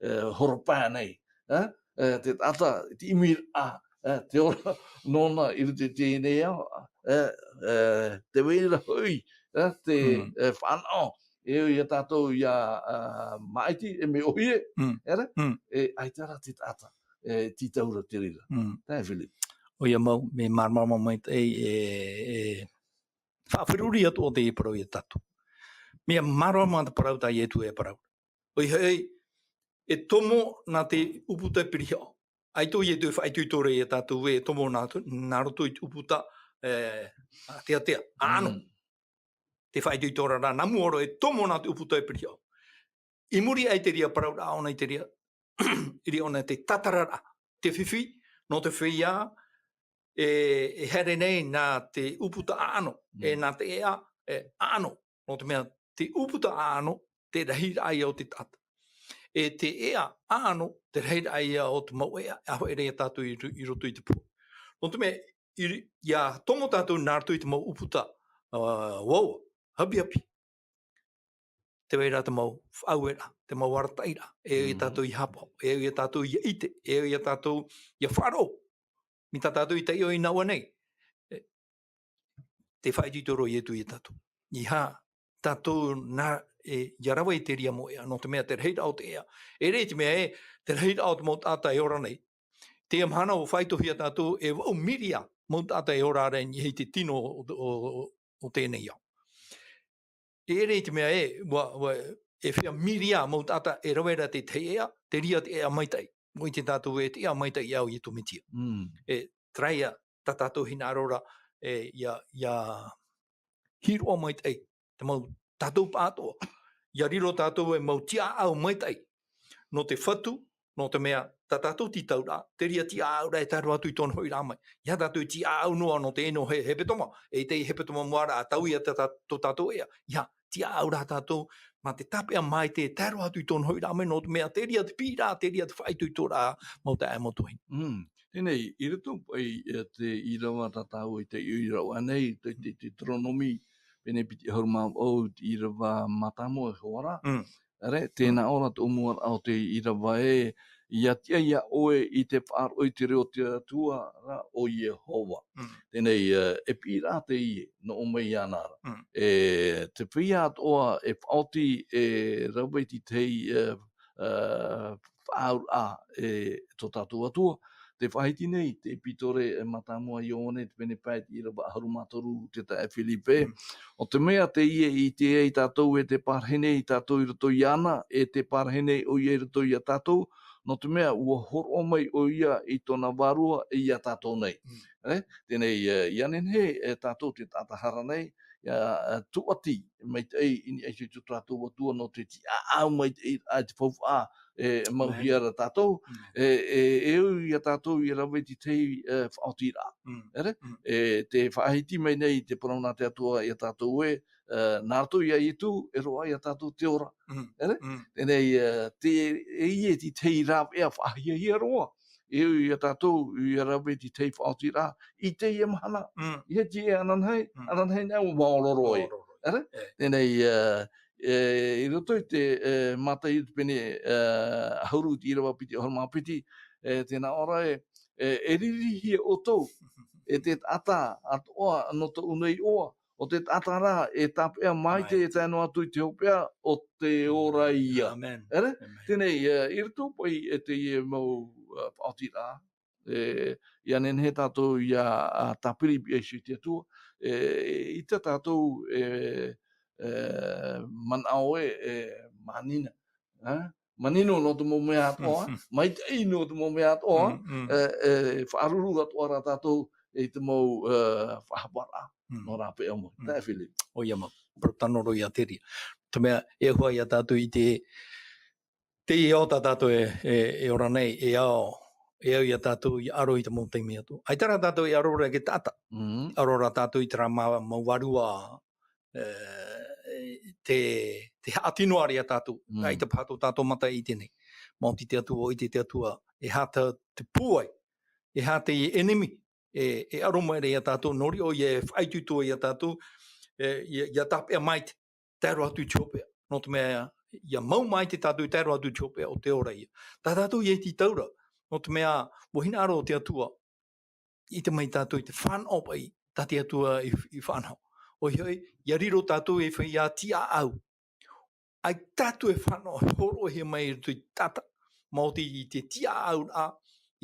ā, horopae nei, ā, ā, te taʻata, te ʻimiraʻa, ā, te ora nōna i roto i teie nei ao, ā, ā, tē vai ra hoʻi, ā, te, Mm. ā, fānaʻo, e au ia tātou ʻia, ā, māʻiti, e mea ʻōhie, Mm. ʻere? Mm. E, ʻaita rā te taʻata, e, tītau ra te reira. Mm. Taeaʻe Philip. ʻOia mau, mea māramarama maitaʻi, e, e, faʻaferuri atu ʻo teie parau ia tātou. Mea māramarama te parau tā Ietu e parau. ʻOia hoʻi, e tomo nā te ʻūputa pirihaʻo. ʻAita ʻo Ietu e faʻaitoito ra ia tātou e tomo nā, nā roto i te ʻūputa, e, āteatea, ʻaʻano. Mm. Te faʻaitoito ra rā, nā mua roa e tomo nā te ʻūputa pirihaʻo. I muri aʻe i te reira parauraʻa ʻōna i te reira, i reira ʻōna te tātararaʻa, te fifi, nō te feiā, e, e haere nei nā te ʻūputa ʻaʻano, e Mm. nā te ʻēʻa, e, ʻaʻano, nō te mea te ʻūputa ʻaʻano, te rahiraʻa ia o te taʻata. E te ʻēʻa ʻaʻano, te rahiraʻa ia o te mau ʻēʻa, e ahu ra ia tātou i ro-, i roto i te pō. Nō te mea, i ri-, ʻia tomo tātou nā roto i te mau ʻūputa, ā, uaua, hapihapi. Tē vai ra te mau faʻaueraʻa, te mau arataʻiraʻa, e au ia Mm. tātou ʻia haʻapaʻo, e au ia tātou ʻia ʻite, e au ia tātou ʻia faʻaroʻo. Mai tā tātou i taiʻo i nā ʻō nei. E, te faʻaitoito roa Ietu ia tātou. ʻEiaha tātou nā, e, ʻia rave i te reira mau ʻēʻa, nō te mea te rahiraʻa o te ʻēʻa. E ʻere i te mea ē, te rahiraʻa o te mau taʻata e ora nei. Teie mahana ʻua faʻaitohia tātou e vaʻu miria mau taʻata e ora ra i niʻa i te tino o, o, o, o teie nei ao. E ʻere i te mea ē, ʻua, ʻua, e fiha miria mau taʻata e rave ra te tahi ʻēʻa, te reira te ʻēʻa maitaʻi. ʻUa ʻite tātou ē te ʻēʻa maitaʻi ʻo Ietu Metia. Mm. E, terā ia, tā tātou hinaʻaro ra, e, ʻia, ʻia hiʻo maitaʻi, te mau tātou pāʻatoʻa. ʻIa riro tātou e mau tiʻaʻau maitaʻi. Nō te Fatu, nō te mea, tā tātou tītauraʻa, te reira tiʻaʻau ra e tae roa atu i tōna hoʻiraʻa mai. ʻEiaha tātou e tiʻaʻau noa nō te ʻino he, hepetoma, e te hepetoma mua ra, ʻa tau ia tā, tā, tō tātou ʻēʻa. ʻEiaha, tiʻaʻau ra tātou, mā te tāpeʻa maitaʻi e tae roa atu i tōna hoʻiraʻa mai, nō te mea, te reira te piʻiraʻa, te reira te faʻaitoitoraʻa, mau taeaʻe, mau tuahine. Mm. Teie nei, i roto paʻi, e, te ʻīrava tā tāua i taiʻo i rave nei, te, te, te Deuteronomy, pene piti ʻahuru mā vaʻu, te ʻīrava mātāmua e hoa ra. Mm. ʻEre, tēnā Mm. ʻō ra te ʻōmuaraʻa o te ʻīrava ē, ʻia tiʻa ia ʻoe i te faʻaroʻo i te reo o te Atua ra ʻo Iehova. Mm. Teie nei, e, e piʻiraʻa teie, nō ʻō mai iāna ra. Mm. E, te feiā atoʻa e faʻaoti, e rave i te tahi, e, e, faʻaauraʻa, e, tō tātou Atua. Tē faʻahiti nei, te ʻepitore, e, mātāmua a Ioane, te pene pae, te ʻīrava ʻahuru mā toru, te taeaʻe Philip ē. Mm. ʻO te mea teie i ʻite ai tātou ē tē parahi nei tātou i roto iāna, e tē parahi nei ʻoia i roto ia tātou, nō te mea ʻua hōroʻa mai ʻoia i tōna vārua ia tātou nei. Mm. E, teie nei, e, ʻia nehenehe, e, tātou te taʻata hara nei, ʻia, e, tūʻati maitaʻi i niʻa i tō tātou Atua nō te tiʻaʻau maitaʻi, e, te faufaʻa, e, mauhia Amen. ra tātou, Mm. e, e, e au ia tātou ʻia rave i te tahi, e, faʻaotiraʻa. Mm. ʻEre? Mm. E, tē faʻahiti mai nei te parau nā te Atua ia tātou ē, e, nā roto ia Ietu, e roaʻa ia tātou te ora. Mm. ʻEre? Mm. Teie nei, e, te, e, e te tahi rāveʻa faʻahiahia roa. E au ia tātou, ʻia rave i te tahi faʻaotiraʻa, i teie mahana. Mm. ʻEiaha e ananahi, Mm. ananahi nei ʻua maoro roa ē. Maoro roa. ʻEre? E. Teie nei, e, e, i roto i te, e, Mātaio te pene, e, ʻahuru, te ʻīrava piti ʻahuru mā piti, e, tēnā ʻō ra ē, e, e riri hia ʻoutou, e te taʻata atoʻa nō tōʻu nei iʻoa, ʻo te taʻata rā, e tāpeʻa maitaʻi Maitaʻi. e tae noa atu i te hopeʻa, ʻo te ora ia. Amen. ʻEre? Amen. Teie nei, e, i roto paʻi, e, teie mau, e, faʻaotiraʻa, e, ʻia nehenehe tātou ʻia, a, tāpiri i te Atua, e, ʻaita tātou, e, e, manaʻo ē, e, mānina. E? Manino nō te mau mea atoʻa, maitaʻi nō te mau mea atoʻa, Mm, mm. e, e, faʻaruru atoʻa rā tātou i te mau, e, faʻahaparaʻa, Mm. nō rāveʻa mau. Mm. Taeaʻe Philip. ʻOia mau, parau tano roa ia te reira. Te mea, e hua ia tātou i te, teie ao tā tātou e, e, e ora nei, e ao, e au ia tātou ʻia aro i te mau taime atoʻa. ʻAita rā tātou e aro ra i te taʻata. Mm. ʻAro ra tātou i terā mā-, mau vārua, e, te, te haʻatino ra ia tātou. Mm. ʻAita paha tō tātou mata i ʻite nei. Maoti te Atua, ʻua ʻite te Atua, e aha te pūai, e aha te ʻenemi, e, e aro mai ra ia tātou, nō reira ʻoia e faʻaitoito ia tātou, e, ia, ia tāpeʻa maitaʻi, tae roa atu i te hopeʻa. Nō te mea, ia mau maitaʻi tātou i tae roa atu i te hopeʻa, ʻo te ora ia. Tā tātou ia iti taura, nō te mea, ʻua hinaʻaro te Atua, ʻite mai tātou i te fānaʻo paʻi, tā te Atua i, i fānaʻo. ʻOia hoʻi, ia riro tātou ei feiā tiaʻau. ʻAita tātou e fānaʻo, e hōroʻahia mai i roto i te taʻata, maoti i te tiaʻauraʻa,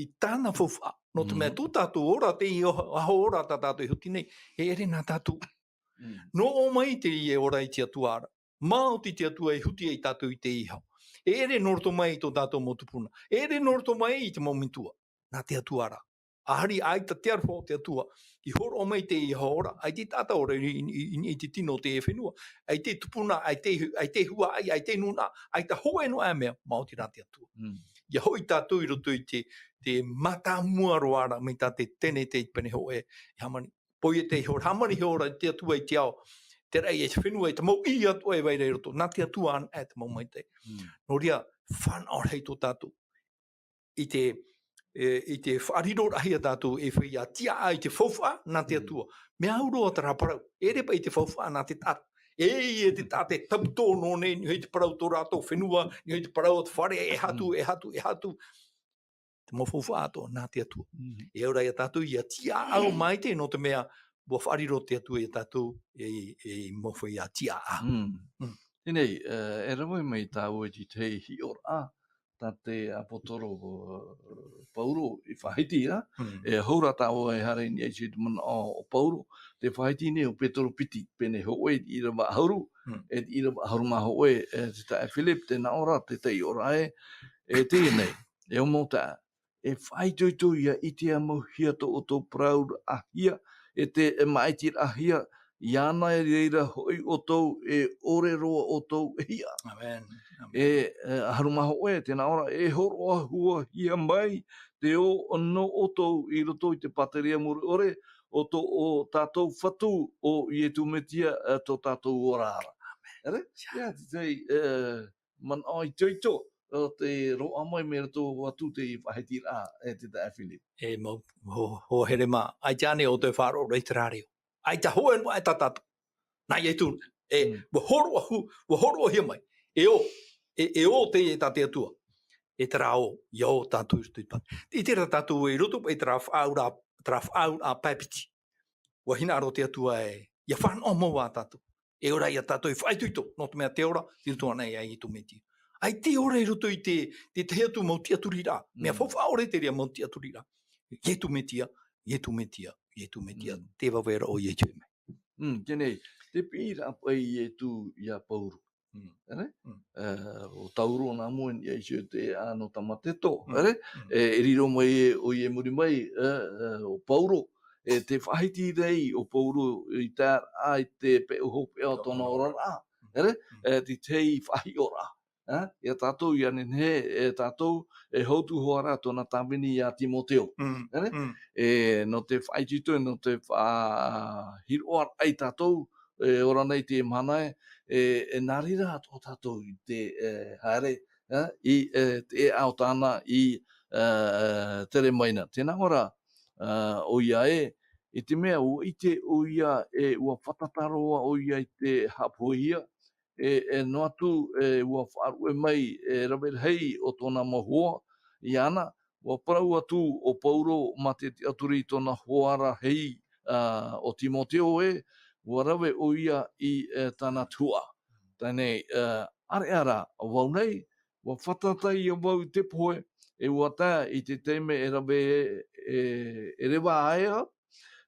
i tāna faufaʻa. Nō te mea, mm, tō tātou ora, teie aho ora tā tātou e huti nei, e ʻere nā tātou. Mm. Nō ʻō mai teie ora i te Atua ra. Maoti te Atua e huti ai tātou i teie aho. E ʻere nō roto mai i tō tātou mau tupuna. E ʻere nō roto mai i te mau metua. Nā te Atua ra. ʻAhari ʻaita te aroha o te Atua i hōroʻa mai teie aho ora, ʻaita te taʻata ora i, i, i, i te tino o te fenua, ʻaita te tupuna, ʻaita te, ʻaita te huaʻai, ʻaita te nūnaʻa, ʻaita hōʻē noa mea, maoti rā te Atua. Mm. Ia hoʻi tātou i roto i te, te mātāmua roa ra, mai tā te tenete i pene hōʻē, e hāmani. Poia te hora, hāmani hora, te Atua i te ao, te raʻi, e te fenua, e te mau ʻī atoʻa e vai ra i roto, nā te Atua anaʻe te mau maitaʻi. Mm. Nō reira, fānaʻo rahi tō tātou. I te, e, i te faʻariroraʻahia tātou ei feiā tiaʻau i te faufaʻa nā te, mm, Atua. Mea au roa terā parau. E ʻere paʻi te faufaʻa nā te taʻata. E, e te taʻata e taputō noa nei, nō te parau tō rātou fenua, nō te parau o te fare, e hatu, mm, e hatu, e hatu. Te mau faufaʻa atoʻa nā te Atua. Mm. E ora ia tātou ia tiaʻau maitaʻi nō te mea, ʻua faʻariro te Atua ia tātou ei, ei mau feiā tiaʻau. Mm. Mm. Teie nei, e, e rave mai tāua i te hiʻoraʻa, tā te ʻāpōsetolo, e, Pauro i faʻahiti ra, mm, e hou rā tāua e haere i niʻa i te manaʻo o Pauro, tē faʻahiti nei ʻo Petero piti, pene hōʻē, ʻīrava ʻahuru, mm, e ʻīrava ʻahuru mā hōʻē, e, te taeaʻe Philip, tē nā ʻō ra te hiʻoraʻa ē, e teie nei, e ʻo mau taeaʻe, e faʻaitoito ia ʻite ʻāmauhia tō ʻoutou parauraʻahia, e te, e māʻitiraʻahia, iāna i reira hoʻi ʻoutou e ʻore roa ʻoutou e hiʻa. Amen. Amen. E, e, ʻahuru mā hōʻē, tē nā ʻō ra, e hōroʻahuahia mai te ō nō ʻoutou i roto i te pātireia mure ʻore, o tō, o tātou Fatu, ʻo Iesu Mesia, e, tō tātou ora ra. Amen. ʻEre? Ia. Ia, te, te, e, manaʻo itoito, o te roaʻa mai mai roto atu i te faʻahitiraʻa, e te taeaʻe Philip. E mau, ho-, hoa here mā, ʻaita ānei ʻoutou e faʻaroʻo ra i terā reo. ʻAita hōʻē noa e tā tātou. Nā Iesu, e, mm, ʻua hōroʻahu-, ʻua hōroʻahia mai. E ō, e, e ō te, e tā te Atua. E terā ō, ʻia ō tātou i roto i te pātireia. ʻIte ra tātou i roto paʻi terā faʻaauraʻa, terā faʻaauraʻa pae piti. ʻUa hinaʻaro te Atua ē, ʻia fānaʻo mau ā tātou. E ora ia tātou e faʻaitoito, nō te mea te ora, i roto anaʻe ia Iesu Mesia. ʻAita e ora i roto i te, te tahi atu mau tiʻaturiraʻa. Mea, mm, faufaʻa ʻore te reira mau tiʻaturiraʻa. Iesu Mesia, Iesu Mesia, Iesu Mesia, mm, tē vai ra ʻoia i te hōʻē mea. Mm, teie nei, te piʻiraʻa paʻi Iesu ia Pauro. Mm. ʻEre? Mm. E, ʻo Tauro nā mua i niʻa iho i te ʻāʻano Tamateto, mm, ʻere? Mm. E, e riro mai ē, ʻoia i muri mai, e, e, ʻo Pauro, e tē faʻahiti nei ʻo Pauro i te, ā, i te peʻo hopeʻa o tōna oraraʻa, mm, ʻere? Mm. E, te tahi faʻahiʻoraʻa, e? Ia tātou, ʻia nehenehe, e tātou, e hautuhoa ra tōna tāvini ia Timoteo, mm, ʻere? Mm. E, nō te faʻaitoito, nō te faʻahiroʻaraʻa ia tātou, e ora nei i teie mahana ē, e, e nā reira atoʻa tātou i te, e, haere, e, i, e, te ʻēʻa o tāna i, e, tere mai na. Tē nā ʻō ra, e, ʻoia ē, i te mea ʻua ʻite ʻoia ē ʻua fātata roa ʻoia i te haʻapohehia, e, e noa atu, e, ʻua faʻaruʻe mai, e, rave rahi o tōna mau hoa iāna, ʻua parau atu ʻo Pauro mā te tiʻaturi i tōna hoa rahi, ā, ʻo Timoteo ē, ʻua rave ʻoia i, e, tāna tuhaʻa. Teie nei, e, ʻāreʻa rā vau nei, ʻua fātata ïa vau i te pohe, e ʻua tae i te taime e rave e, e, e reva ai au,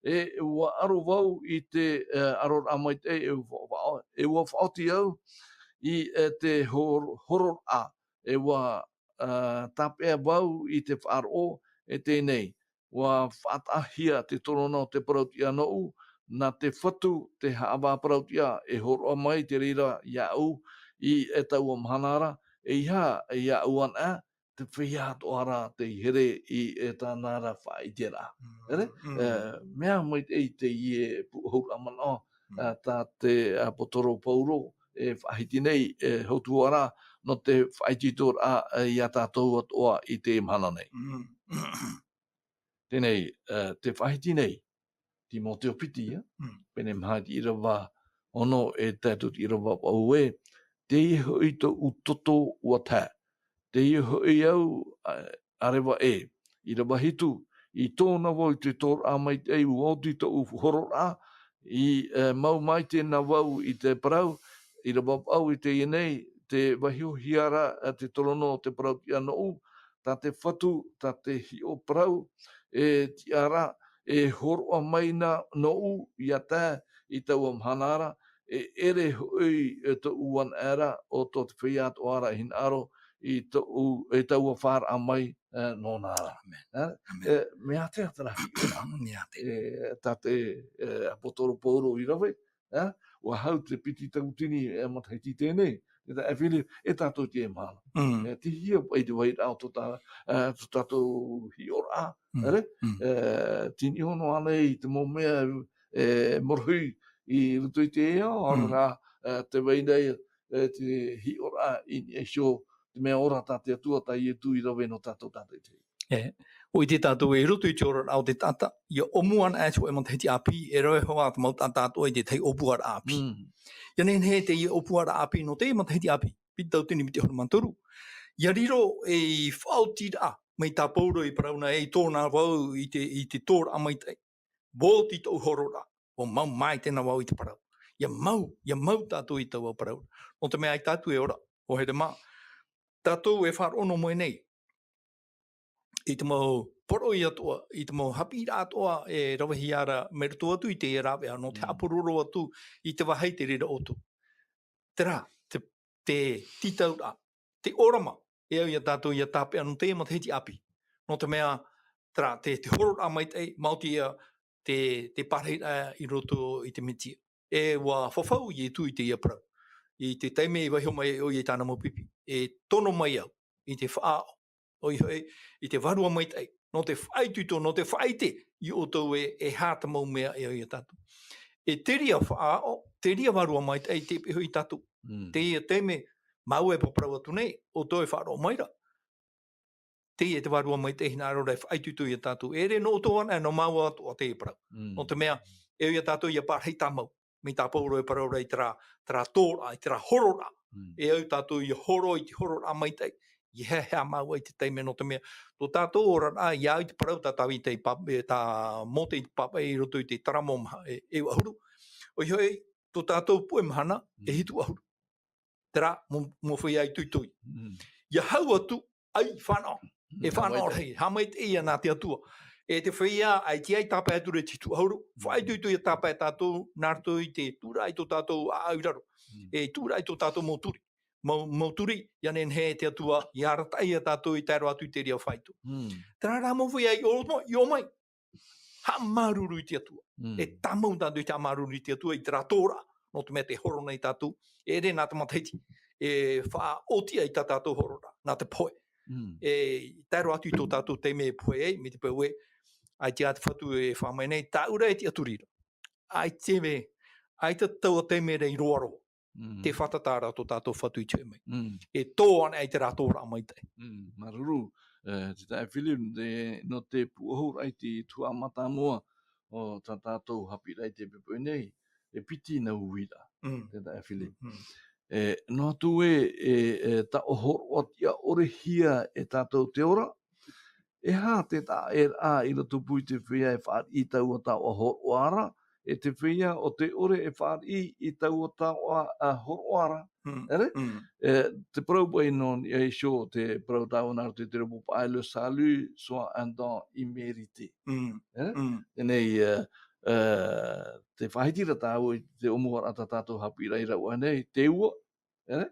e ʻua aro vau i te, e, aroraʻa maitaʻi, e ʻua fa-, fa-, e ʻua faʻaoti au i, e, te hor-, hororaʻa, e ʻua, ā, tāpeʻa vau i te faʻaroʻo, e teie nei, ʻua faʻataʻahia te torona o te parautiʻa nōʻu, nā te Fatu te haʻavā parautiʻa e hōroʻa mai te reira iāʻu i, e, taua mahana ra, ʻeiaha iāʻu anaʻe, te feiā atoʻa ra tei here i, e, tāna ra faʻaʻiteraʻa. Mm, ʻere? Mm. E, mea maitaʻi teie pūʻohuraʻa manaʻo, mm, ā, tā te ʻāpōsetolo Pauro e faʻahiti nei, e, hautuhoa ra, nō te faʻaitoitoraʻa, e, ia tātou atoʻa i teie mahana nei. Mm. Teie nei, e, tē faʻahiti nei, Timoteo piti, ā? Mm. Pene maha i te ʻīrava ono e tae atu i te ʻīrava vaʻu ē, teie hoʻi tōʻu toto ʻua tae. Teie hoʻi au, ā, ʻāreva ē, ʻīrava hitu, i tōna vau i te tōraʻa maitaʻi, ʻua oti tōʻu hororaʻa, i, ā, mau maite na vau i te parau, ʻīrava vaʻu i teie nei, tē vaihohia ra, ā, te torono o te parau tiʻa nōʻu, tā te Fatu, tā te hiʻo parau, e tiʻa ra, e hōroʻa mai na nōʻu ʻia tae i taua mahana ra, e ʻere hoʻi, e tōʻu anaʻe ra, ʻo tō te feiā atoʻa ra e hinaʻaro i tōʻu, i taua fāraʻa mai, ā, nōna ra. Amen. Ā? Amen. E, mea ātea terā hiʻo ra. Mea ātea. E, tā te, e, ʻāpōsetolo Paulo i rave, ā? ʻUa hau te piti tautini, e, matahiti teie nei, e taeaʻe Philip, e tātou i teie mahana. Mm. E, tei hea paʻi te vairaʻa o tō tā-, e, tō tātou hiʻoraʻa, Mm. ʻere? Mm. E, tei niʻa noa ānei i te mau mea, e, morohi i roto i te ao, Mm. ʻaore rā, e, tē vai nei, e, te hiʻoraʻa i niʻa iho, te mea ora tā te Atua, tā Ietu i rave nō tātou tātaʻitahi. E, ʻua ʻite tātou i roto i te oraraʻa o te taʻata, ʻia ʻōmua anaʻe atu e matahiti ʻāpī, e rave hoʻi te mau taʻata atoʻa i te tahi ʻōpuaraʻa ʻāpī. Mm. ʻIa nehenehe teie ʻōpuaraʻa ʻāpī nō te matahiti ʻāpī, piti tautini piti ʻahuru mā toru. ʻIa riro ei faʻaotiraʻa, mai tā Paulo i parau na ē, i tōna vau i te, i te tōraʻa maitaʻi. ʻUa oti tōʻu hororaʻa, ʻua mau maite na vau i te parau. ʻIa mau, ʻia mau tātou i taua parau. Nō te mea ʻaita atu e ora, ʻo here mā, tātou e faʻaroʻo noa mai nei i te mau poroʻi atoʻa, i te mau haʻapiʻiraʻa atoʻa e ravehia ra mai roto atu i te rāveʻa, nō te Mm. haʻapuroro atu i te vāhi i te reira ʻoutou. Terā, te, te tītauraʻa, te ʻōrama, e au ia tātou ʻia tāpeʻa nō te matahiti ʻāpī. Nō te mea, terā, te, te hororaʻa maitaʻi, maoti ia te, te pārahiraʻa i roto i te Mesia. E ʻua fafau Ietu i teie parau. I te taime i vaiho mai ai ʻoia i tāna mau pipi. E tono mai au, i te faʻaʻo, ʻoia hoʻi, i te Vārua Maitaʻi, nō te faʻaitoito, nō te faʻaʻite, ia ʻoutou ē, e aha te mau mea e au ia tātou. E te reira faʻaʻo, te reira Vārua Maitaʻi, tē piʻi hoʻi ia tātou. Mm. Teie taime, māua e paraparau atu nei, ʻoutou e faʻaroʻo mai ra. Teie te Vārua Maitaʻi hinaʻaro ra e faʻaitoito ia tātou. E ʻere nō ʻoutou anaʻe, nō māua atoʻa teie parau. Mm. Nō te mea, e au ia tātou ʻia pārahi tāmau. Mai tā Paulo e parau ra i terā, terā tōraʻa, i terā hororaʻa. Mm. E au tātou ʻia horo i te hororaʻa maitaʻi. ʻIa haʻehaʻa māua i te taime nō te mea. Tō tātou oraraʻa, ʻia au i te parau tā Tāvita i pā-, e, tā Mōte i pāpaʻi i roto i te Taramo maha-, e, e ʻahuru. ʻOia hoʻi, tō tātou puʻe mahana, e Mm. hitu ʻahuru. Terā, mau, mau feiā itoito. Mm. ʻIa hau atu, ʻai fānaʻo. Mm, E fānaʻo haʻamaitaʻi. Rahi, haʻamaitaʻi ia nā te Atua. E te feiā, ʻaita e tāpae atu ra i te hitu ʻahuru, Mm. faʻaitoito ʻia tāpae tātou, nā roto i te tūraʻi tō tātou ʻāʻau i raro. Mm. E tūraʻi tō tātou mau turi. Mau, mau turi, ʻia nehenehe te Atua, ʻia arataʻi ia tātou i tae roa atu i te reira faito. Mm. Terā rā mau feiā i ʻō mai, i ʻō mai. Haʻamāuruuru i te Atua. Mm. E tāmau tātou i te haʻamāuruuru i te Atua, i terā tōraʻa, nō te mea tē horo nei tātou, e ʻere nā te matahiti, e faʻaoti ai tā tātou hororaʻa, nā te pohe. Mm. E tae roa atu i tō tātou taime e pohe ai, mai te peu ē, ʻaita te Fatu e faʻaʻite mai nei, tāʻu ra e tiʻaturi ra. ʻAita e mea, ʻaita taua taime ra i roaroa. Mm. Te fātata ra tō tātou Fatu i te hoʻi mai. Mm. E tō anaʻe i terā tōraʻa maitaʻi. Mm, māuruuru, e, te taeaʻe Philip, te, nō te pūʻohu ra i te tuhaʻa mātāmua o tā tātou haʻapiʻiraʻa i teie poʻipoʻi nei, e piti nā uiraʻa, Mm. te taeaʻe Philip. Mm. E, noa atu ē, e, e, taoʻa hōroʻa tiʻa ʻore hia e tātou te ora, e aha te taʻa ʻē ra i roto pū i te feiā e fāriʻi i taua taoʻa hōroʻa ra, e te feiā ʻo tē ʻore e fāriʻi i taua taoʻa, a, hōroʻa ra. Mm, Ere? mm. E, te parau paʻi nō niʻa iho, te parau tāua nā roto i te repo paʻi, le salut soit un don immérité. Mm, Ere? mm. Teie nei, e, e, tē faʻahiti ra tāua i te ʻōmuaraʻa tā tātou haʻapiʻiraʻa i rave nei, te ua, ere?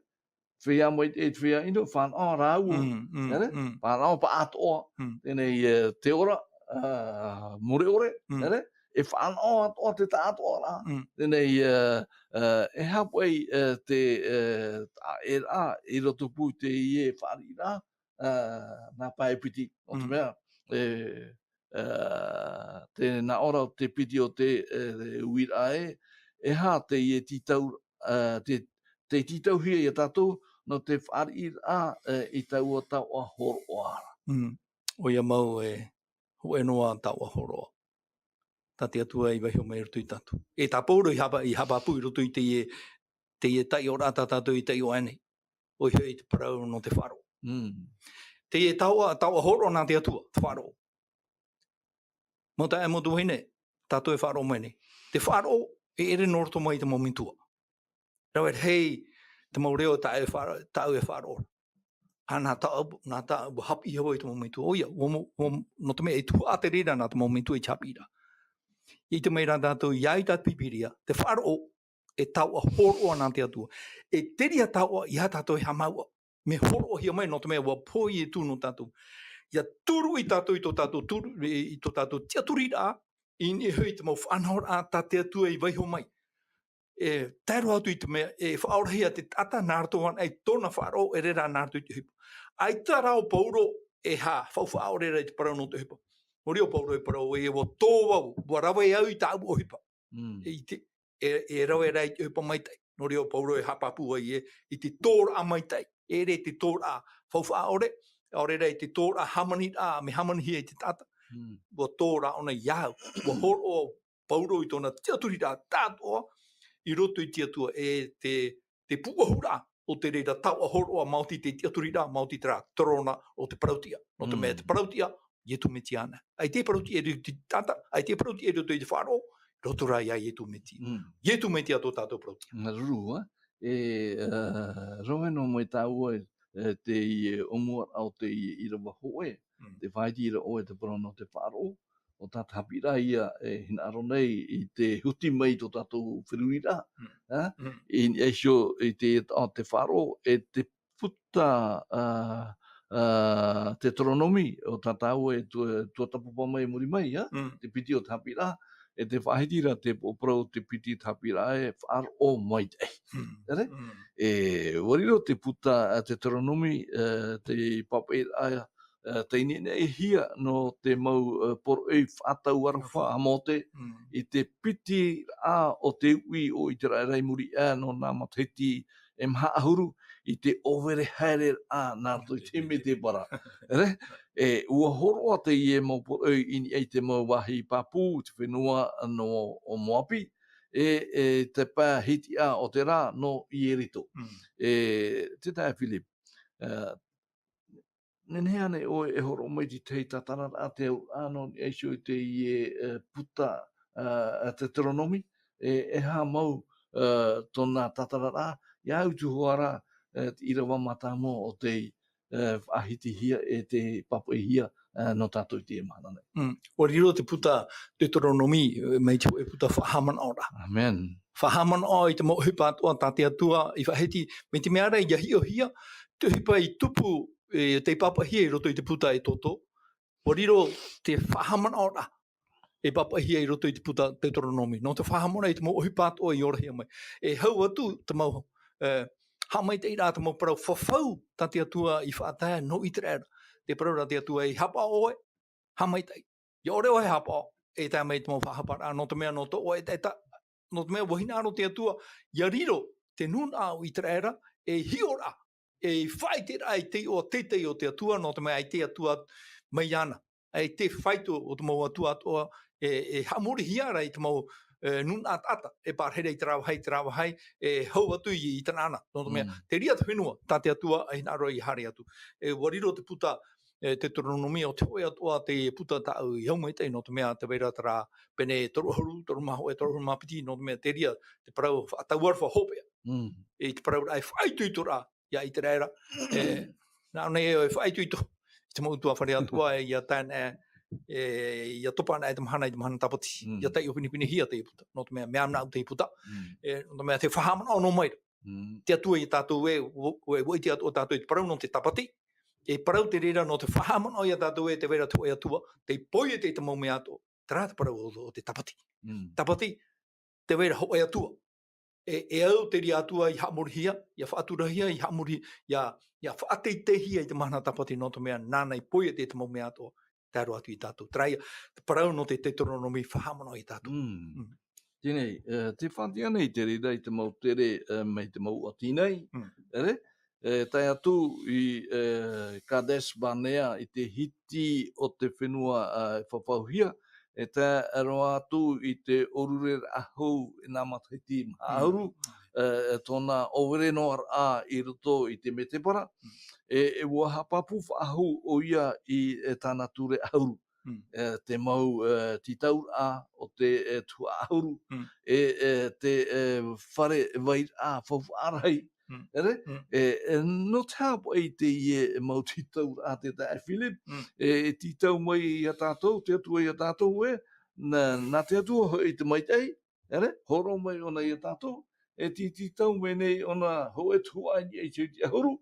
Feiā maitaʻi, feiā ʻino, fānaʻo rāua, Mm, mm, ere? mm. Fānaʻo pāʻātoʻa, Mm. teie nei, e, te ora, a, mure ʻore, Mm. ere? E fānaʻo atoʻa te taʻatoʻaraʻa, Mm. teie nei, e, e, e aha paʻi, e, te, e, taʻa ʻē ra i roto pū i teie fāriʻiraʻa, a, nā pae piti, nō te Mm. mea, e, e, te nā ʻō ra te piti o te, e, uiraʻa ē, e aha teie tītau, e, te, tē tītauhia ia tātou, nō te fāriʻiraʻa, e, i taua taoʻa hōroʻa ra. Mm. ʻOia mau e, hōʻē noa taoʻa hōroʻa. tā te Atua i vaiho mai i roto ia tātou. E tā Paulo i hapa-, i haʻapāpū i roto i teie, teie taiʻoraʻa tā tātou i taiʻo aʻe nei. ʻOia hoʻi te parau nō te faʻaroʻo. Mm. Teie taoʻa, taoʻa hōroʻa nā te Atua, te faʻaroʻo. Mau taeaʻe, mau tuahine, tātou e faʻaroʻo mai nei. Te faʻaroʻo, e ʻere nō roto mai i te mau metua. Rave rahi te mau reo tāʻu e faʻa-, tāʻu e faʻaroʻo ra. ʻA nā tāʻu, nā tāʻu, ʻua haʻapiʻi hoʻi te mau metua. ʻOia, ʻua mo-, ʻua mo-, nō te mea e tuhaʻa te reira nā te mau metua i te haʻapiʻiraʻa. ʻIte mai rā tātou, ʻia ʻite atu te Pīpīria, te faʻaroʻo, e taoʻa hōroʻa nā te Atua. E terā taoʻa, ʻeiaha tātou e haʻamāuʻa. Mea hōroʻahia mai, nō te mea ʻua pohe Ietu nō tātou. ʻIa tūruʻi tātou i tō tātou tūru-, i, i tō tātou tiʻaturiraʻa, i niʻa hoʻi i te mau faʻanahoraʻa tā te Atua i vaiho mai. E tae roa atu i te mea, e faʻaorahia te taʻata nā roto anaʻe i tōna faʻaroʻo, ʻere rā nā roto i te ʻohipa. ʻAita rā ʻo Paulo e haʻafaufaʻa ʻore ra i te parau nō te ʻohipa. Nō reira ʻo Paulo e parau, e ʻua tō vau, ʻua rave au i tāʻu ʻohipa. Mm. I te, e, e rave ra i te ʻohipa maitaʻi. Nō reira ʻo Paulo e haʻapāpū ai ē, i te tōraʻa maitaʻi. E ʻere te tōraʻa faufaʻa ʻore, ʻaore rā i te tōraʻa hāmaniraʻa, mea hāmanihia e te taʻata. Mm. ʻUa tō rā ʻōna iāʻu. ʻUa hōroʻa Paulo i tōna tiʻaturiraʻa tāʻātoʻa i roto i te Atua, e te, te pūʻohuraʻa o te reira taoʻa hōroʻa, maoti te tiʻaturiraʻa, maoti terā te rōna o te parautiʻa. Nō te mea te Mm. parautiʻa, Ietu Metia anaʻe. ʻAita e parautiʻa i roto i te taʻata, ʻaita e parautiʻa i roto i te faʻaroʻo, roto rā iā Ietu Metia. Mm. Ietu Metia tō tātou parautiʻa. Māuruuru, ā. E, ā, rave noa mai tāua, e, teie ʻōmuaraʻa o teie ʻīrava hōʻē, Mm. tē faʻaʻite ra ʻoe te parau nō te faʻaroʻo, ʻo tā te haʻapiʻiraʻa ïa e hinaʻaro nei i te huti mai i tō tātou feruriraʻa, Mm. ā? Mm. I niʻa iho i te, ā, te faʻaroʻo, e te puta, ā, ā, Teuteronome, ʻo tā tāua e tua, tuatāpapa mai i muri mai, ā? Mm. Te piti o te haʻapiʻiraʻa, e tē faʻaʻite ra te parau o te piti o te haʻapiʻiraʻa e faʻaroʻo maitaʻi. Mm. ʻEre? Mm. E, ʻua riro te puta, ā, Teuteronome, ā, te pāpaʻiraʻa, ā, tei neneʻihia nō te mau, ā, poroʻi faʻatau aroha a Mōte Mm. i te piti raʻa o te uʻi o ʻĪteraʻera i muri aʻe nō nā matahiti e maha ʻahuru i te ʻōvere haereraʻa nā roto i te mētēpara. ʻEre? E, ʻua hōroʻa teie mau poroʻi i niʻa i te mau vāhi pāpū, te fenua nō, o Moapi, e, e te pae hitiʻa o te rā nō Ieriko. Mm. E, te taeaʻe Philip, ā, nehenehe ānei ʻoe e hōroʻa mai i te tahi tātararaʻa, te auraʻa nō niʻa iho i teie, e, puta, ā, a Teuteronome, e, e aha mau, ā, tōna tātararaʻa, ʻia au atu hoʻi ra, e, te ʻīrava mātāmua o tei, e, faʻahitihia e tei pāpaʻihia, e, nō tātou i teie mahana nei. Mm. ʻUa riro te puta Teuteronome, e, mai te hōʻē puta faʻahaʻamanaʻoraʻa. ʻĀmene. Faʻahaʻamanaʻo i te mau ʻohipa atoʻa tā te Atua i faʻahiti, mai te mea ra ʻia hiʻohia te ʻohipa i tupu, e, tei pāpaʻihia i roto i te puta Exodo. ʻUa riro te faʻahaʻamanaʻoraʻa e pāpaʻihia i roto i te puta Teuteronome. Nō te faʻahaʻamanaʻo i te mau ʻohipa atoʻa i orahia mai. E hau atu te mau, e, haʻamaitaʻiraʻa, te mau parau fafau tā te Atua i faʻatae nō ʻĪteraʻera. Te parau ra te Atua, e haʻapaʻo ʻoe, haʻamaitaʻi. ʻIa ʻore ʻoe e haʻapaʻo, e tae mai te mau faʻahaparaʻa, nō te mea nō tō ʻoe ʻetaʻeta, nō te mea ʻua hinaʻaro te Atua, ʻia riro te nūnaʻa o ʻĪteraʻera, ei hiʻoraʻa, ei faʻaʻiteraʻa i te iʻoa teitei o te Atua, nō te mea ʻaita e Atua mai iāna. ʻAita e faito o te mau atua atoʻa, e, e haʻamorihia ra i te mau, e, nūnaʻa taʻata, e pārahi ra i terā vāhi, terā vāhi, e hau atu i, i Tanaana. Nō te mea, Mm. te reira te fenua, tā te Atua, e hinaʻaro ʻia haere atu. E, ʻua riro te puta, e, Teuteronome, ʻo te hōʻē atoʻa te puta tāʻu i au maitaʻi, nō te mea tē vai ra terā pene toru ʻahuru, toru mā hōʻē, toru ʻahuru mā piti, nō te mea te reira, te parau faʻatau aroha hopeʻa. Mm. E te parau ra e faʻaitoitoraʻa iā ʻĪteraʻera. E, nā ʻō nei e faʻaitoito i te mau ʻutuāfare atoʻa, e, ʻia tae ana, e, ʻia topa ana te mahana, i te mahana tāpati. Mm. ʻIa taiʻo pinepinehia te puta. Nō te mea, mea manaʻo te puta. Mm. E, nō te mea, te faʻahaʻamanaʻo noa mai ra. Mm. Te Atua iā tātou ē, ʻo, ʻo, ʻua ʻite atoʻa tātou i te parau nō te tāpati. E parau te reira nō te faʻahaʻamanaʻo iā tātou ē, tē vai ra te hōʻē Atua, tei poiete i te mau mea atoʻa. Terā te parau o, o te tāpati. Mm. Tāpati, tē vai ra hōʻē Atua. E, e au te reira Atua i haʻamorihia, ʻia faʻaturahia, i haʻamori-, ʻia, ʻia faʻateiteihia i te mahana tāpati nō te mea nāna i poiete i te mau mea atoʻa, tae roa atu iā tātou. Terā ia, te parau nō te Teuteronome faʻahaʻamanaʻo iā tātou. Mm. Mm. Teie nei, e, tē faʻaʻite nei te reira i te mau tere, e, mai te mau ʻati nei, Mm. ʻere? E, tae atu i, e, Kadesh Barnea, i te hiti o te fenua, e, fafauhia, e tae roa atu i te ʻōrureraʻa hou e nā matahiti maha ʻahuru, e, e tōna ʻōvere noa raʻa i roto i te mētēpara, e, e ʻua haʻapāpū faʻahou ʻoia i, e, tāna ture ʻahuru. E, te mau, e, tītauraʻa o te, e, tuhaʻa ʻahuru, e, e, te, e, fare vairaʻa faufaʻa rahi, ʻere? E, e, nō te aha paʻi teie mau tītauraʻa te taeaʻe Philip, e, e tītau mai ia tātou, te Atua ia tātou, e, nā, nā te Atua hoʻi te maitaʻi, ʻere? Hōroʻa mai ʻōna ia tātou, e tītau mai nei ʻōna hōʻē tuhaʻa i niʻa i te ʻahuru,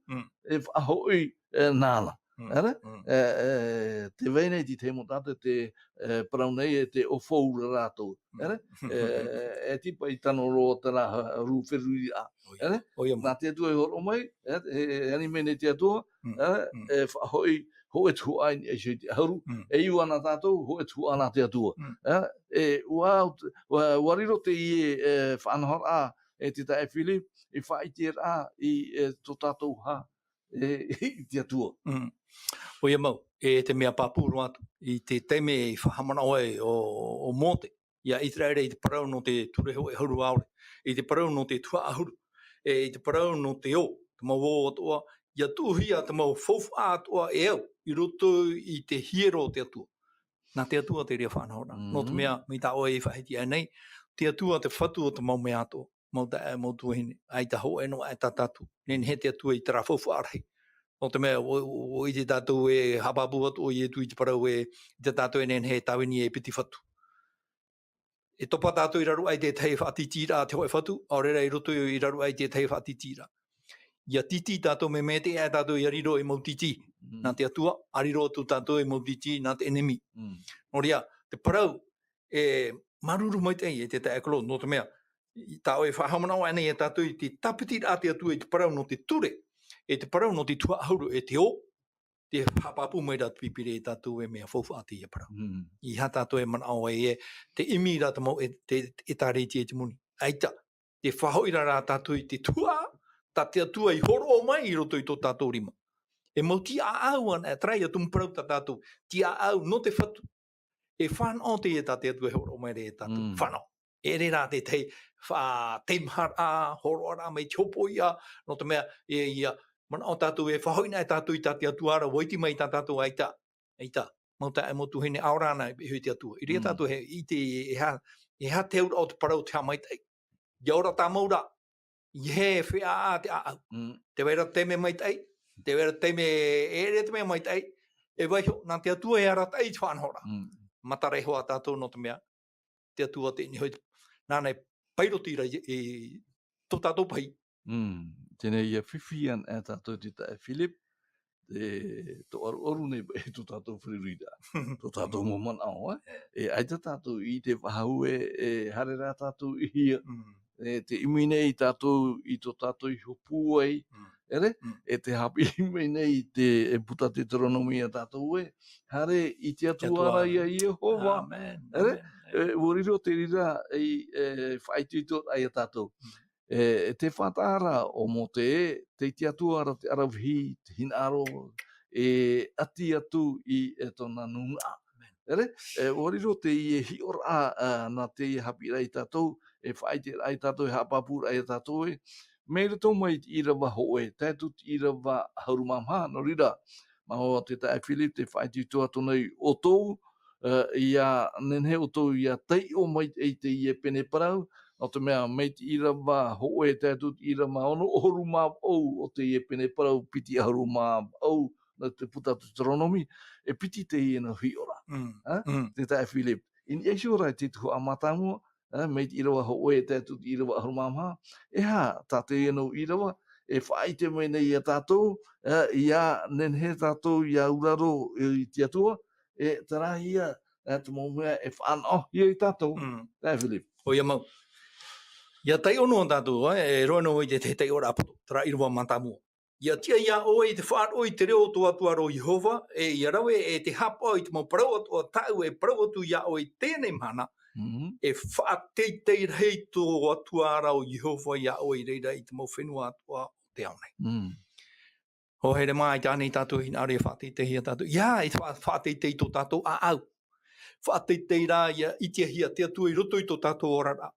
e faʻahoʻi, e, nāna. ʻEre? E, e, tē vai nei te tahi mau taʻata tē, e, parau nei e te ʻōfou ra rātou. ʻEre? E, e, e tipa i tano roa terā huru feruriraʻa. ʻEre? Nā te Atua e hōroʻa mai, e, e, e ani mai nei te Atua, e, e faʻahoʻi, hōʻē tuhaʻa i niʻa i te ʻahuru. E iʻoa nā tātou, hōʻē tuhaʻa nā te Atua. E, e, ʻua, ʻua, ʻua riro teie, e, faʻanahoraʻa, e te taeaʻe Philip, i faʻaʻiteraʻa, i, e, tō tātou hā, e, i te Atua. ʻOia mau, e te mea pāpū roa atu, i te taime i faʻahaʻamanaʻo ai ʻo, ʻo Mōte, ia ʻĪteraʻera i te parau nō te ture hōʻē ʻahuru ʻaore, i te parau nō te tuhaʻa ʻahuru, e, i te parau nō te ō, te mau ō atoʻa, ia tuʻuhia te mau faufaʻa atoʻa e au, i roto i te hiero o te Atua. Nā te Atua te reira faʻanahoraʻa. Nō te mea, mai tā ʻoe i faʻahiti aʻe nei, te Atua te Fatu o te mau mea atoʻa. Mau taeaʻe, mau tuahine, ʻaita hōʻē noa aʻe tā tātou. Nehenehe te Atua i terā faufaʻa rahi. Nō te mea, ʻo, ʻo, ʻo ʻite tātou e haʻapāpū atu ʻo Ietu i te parau e, ʻite tātou e nehenehe e tāvini e piti fatu. E topa tātou i raro aʻe i te tahi faʻatītīraʻa te hōʻē fatu, ʻaore rā i roto i raro aʻe i te tahi faʻatītīraʻa. Ia tītī tātou, mea maitaʻi aʻe tātou ia riro ei mau tītī nā te Atua, ʻa riro atu tātou ei mau tītī nā te ʻenemi. Nō reira, te parau, e māuruuru maitaʻi e te taeaʻe Claude, nō te mea, i tā ʻoe e faʻahaʻamanaʻo aʻe nei ia tātou i te tāpitiraʻa a te Atua i te parau nō te ture, e te parau nō te tuhaʻa ʻahuru, e te ō, tē haʻapāpū mai ra te Pīpīria ia tātou e mea faufaʻa teie parau. ʻEiaha tātou e manaʻo ai e, te ʻimi ra te mau e, te, te ʻĒtārētia i te moni. ʻAita, tē faʻahoʻi ra rā tātou i te tuhaʻa, tā te Atua i hōroʻa mai i roto i tō tātou rima. E mau tiʻaʻau anaʻe, terā ia tumu parau tā tātou, tiʻaʻau nō te Fatu. E fānaʻo teie tā te Atua e hōroʻa mai ra ia tātou. Fānaʻo. E ʻere rā te tahi faʻateimaharaʻa, hōroʻaraʻa mai te hopoiʻa, nō te mea, e, ia, manaʻo tātou e faʻahoʻi na e tātou i tā te Atua ra, ʻua iti mai tā tātou ʻaita, ʻaita, mau taeaʻe, mau tuahine, ʻaore rā na e, e hoʻi te Atua. I reira tātou e ʻite, e aha, e aha te auraʻa o te parau o te haʻamaitaʻi. ʻIa ora tāmau ra, ʻeiaha e feiā te ʻāʻau. Tē vai ra te taime maitaʻi, tē vai ra te taime e ʻere te mea maitaʻi, e vaiho, nā te Atua e arataʻi i te faʻanahoraʻa. Matara iho ā tātou nō te mea, te Atua teie nei hoʻi, nāna e pairoti ra i, i tō tātou pahi. Teie nei ʻia fifi anaʻe tātou te taeaʻe Philip, e, tō ʻaruʻaru nei paʻi tō tātou feruriraʻa, tō tātou mau manaʻo, e. E ʻaita tātou i ʻite faʻahou e, e haere rā tātou i hea, e, tē ʻimi nei tātou i tō tātou iho pūai, ʻere? E tē haʻapiʻi mai nei te, e puta Teuteronome ia tātou e, haere i te Atua ra ia Iehova, ʻere? E, ʻua riro te reira i, e, faʻaitoitoraʻa ia tātou. E, e te faʻataʻa ra ʻo Mōte, tei te Atua ra te ʻaravihi, te hinaʻaro, e ʻati atu i, e, tōna nūnaʻa. ʻEre, e, ʻua riro teie hiʻoraʻa, a, nā teie haʻapiʻiraʻa ia tātou, e faʻaʻiteraʻa ia tātou, e haʻapāpūraʻa ia tātou, e, mai roto mai te ʻīrava hōʻē, tae atu te ʻīrava ʻahuru mā maha, nō reira, mā te taeaʻe Philip, tē faʻaitoito atu nei ʻoutou, e, ʻia nehenehe ʻoutou ʻia taiʻo mai i teie pene parau, nō te mea mai te ʻīrava hōʻē tae atu te ʻīrava ono ʻahuru mā vaʻu o teie pene parau piti ʻahuru mā vaʻu nō te puta Teuteronome, e piti teie nō hiʻoraʻa. Te taeaʻe Philip. I niʻa iho ra i te tuhaʻa mātāmua, e, mai te ʻīrava hōʻē tae atu te ʻīrava ʻahuru mā maha, e aha tā teie nō ʻīrava, e faʻaʻite mai nei ia tātou, e, ʻia nehenehe tātou ʻia auraro i te Atua, e, terā ia, e, te mau mea e faʻanahohia ia tātou, taeaʻe Philip. ʻOia mau. ʻIa taiʻo noa tātou, e, e roaʻa noa i te, te taiʻoraʻa poto, terā ʻīrava mātāmua. ʻIa tiʻa iā ʻoe i te faʻaroʻo i te reo o tō Atua ra ʻo Iehova, e ʻia rave e te haʻapaʻo i te mau parau atoʻa tāʻu e parau atu iā ʻoe i teie nei mahana, e faʻateitei rahi tō Atua ra ʻo Iehova iā ʻoe i reira i te mau fenua atoʻa o te ao nei. Hoa here mā, ʻaita ānei tātou e hinaʻaro e faʻateitei ia tātou? ʻEiaha e faʻa-, faʻateitei tō tātou ʻāʻau. faʻateitei rā, ia ʻitehia te Atua i roto i tō tātou oraraʻa.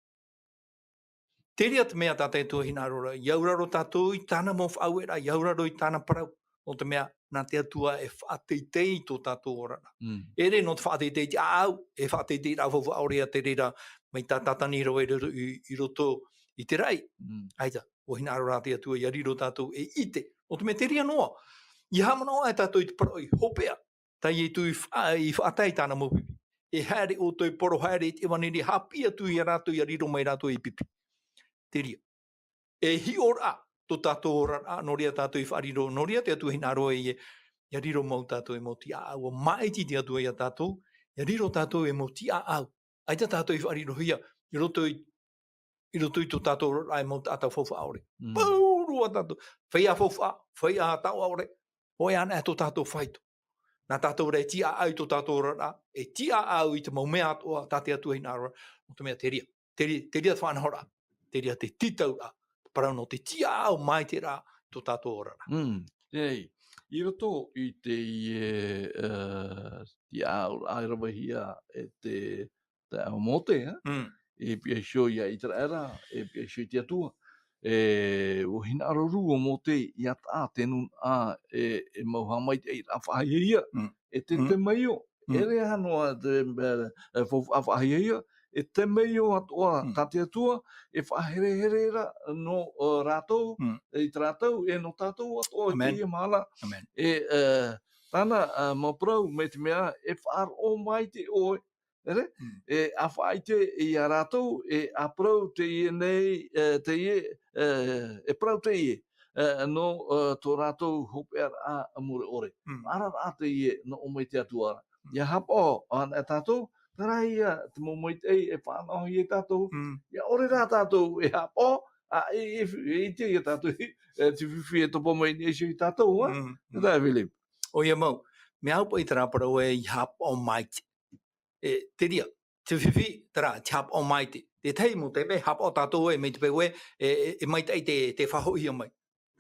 Terā te mea tā te Atua e hinaʻaro ra, ia auraro tātou i tāna mau faʻaueraʻa, ia auraro i tāna parau, nō te mea, nā te Atua e faʻateitei i tō tātou oraraʻa. Mm. E ʻere nō te faʻateitei i te ʻāʻau, e faʻateitei rā faufaʻa ʻore ia te reira, mai tā Tātani rave i roto, i, i roto i te raʻi. Mm. ʻAita, ʻua hinaʻaro rā te Atua, ia riro tātou e ʻite. Nō te mea terā noa, ia haʻamanaʻo aʻe tātou i te parau i hopeʻa, tā Ietu i fa-, i faʻatae i tāna mau pipi. E haere ʻoutou e poro haere i te ʻevaneria, haʻapiʻi atu ia rātou, ia riro mai rātou ei pipi. Terā. E hiʻoraʻa tō tātou oraraʻa, nō reira tātou i faʻariro, nō reira te Atua e hinaʻaro e, ia riro mau tātou ei mau tiʻaʻau, ʻua māʻiti te Atua ia tātou, ia riro tātou ei mau tiʻaʻau. ʻAita tātou i faʻarirohia, i roto i, i roto i tō tātou oraraʻa ei mau taʻata faufaʻa ʻore. Mm. Pauroa tātou, feiā faufaʻa, feiā taoʻa ʻore, hōʻē anaʻe tō tātou faito. Nā tātou rā e tiʻaʻau i tō tātou oraraʻa, e tiʻaʻau i te mau mea atoʻa, tā te Atua e hinaʻaro ra, nō te mea terā. Terā, terā te faʻanahoraʻa, terā te tītauraʻa, te parau nō te tiʻaʻau maitaʻi ra i tō tātou oraraʻa. Mm. Ei, i roto i teie, eh, tiʻaʻauraʻa i ravehia e te, te ʻāʻau a Mōte, eh? Mm. E pihaʻi iho ia ʻĪteraʻera, e pihaʻi iho i te Atua. E, ʻua hinaʻaro rū ʻo Mōte, ʻia taʻa te nūnaʻa, e, e mau haʻamaitaʻiraʻa faʻahiahia, Mm. e te Mm. temeio. Mm. E ʻere aha noa te, e, e, faufaʻa faʻahiahia, e temeio atoʻa Mm. tā te Atua, e faʻaherehere ra nō, e, rātou, Mm. e, i tā rātou, e nō tātou atoʻa i Amen. teie mahana. Amen. E, e, tāna, e, mau parau, mai te mea, e faʻaroʻo maitaʻi ʻoe, ʻere? Mm. E, ʻa faʻaʻite ia rātou, e, ʻa parau teie nei, e, teie, e, e parau teie, e, nō, e, tō rātou hopeʻaraʻa mure ʻore. Mm. Faʻaararaʻa teie nō ʻō mai te Atua ra. Mm. ʻIa haʻapaʻo anaʻe tātou, terā ia te mau maitaʻi e faʻanahohia ia tātou. Mm. ʻIa ʻore rā tātou e haʻapaʻo, ʻa, e, e, e ʻite ia tātou, e, te fifi e topa mai nei iho ia tātou, ā? Mm, mm. Terā, Philip. ʻOia mau, mea au paʻi terā parau e ʻia haʻapaʻo maitaʻi. E, terā, te fifi, terā, te haʻapaʻo maitaʻi. Te tahi mau taime, haʻapaʻo tātou e, mai te peu ē, e, e, e maitaʻi te, te faʻahoʻihia mai.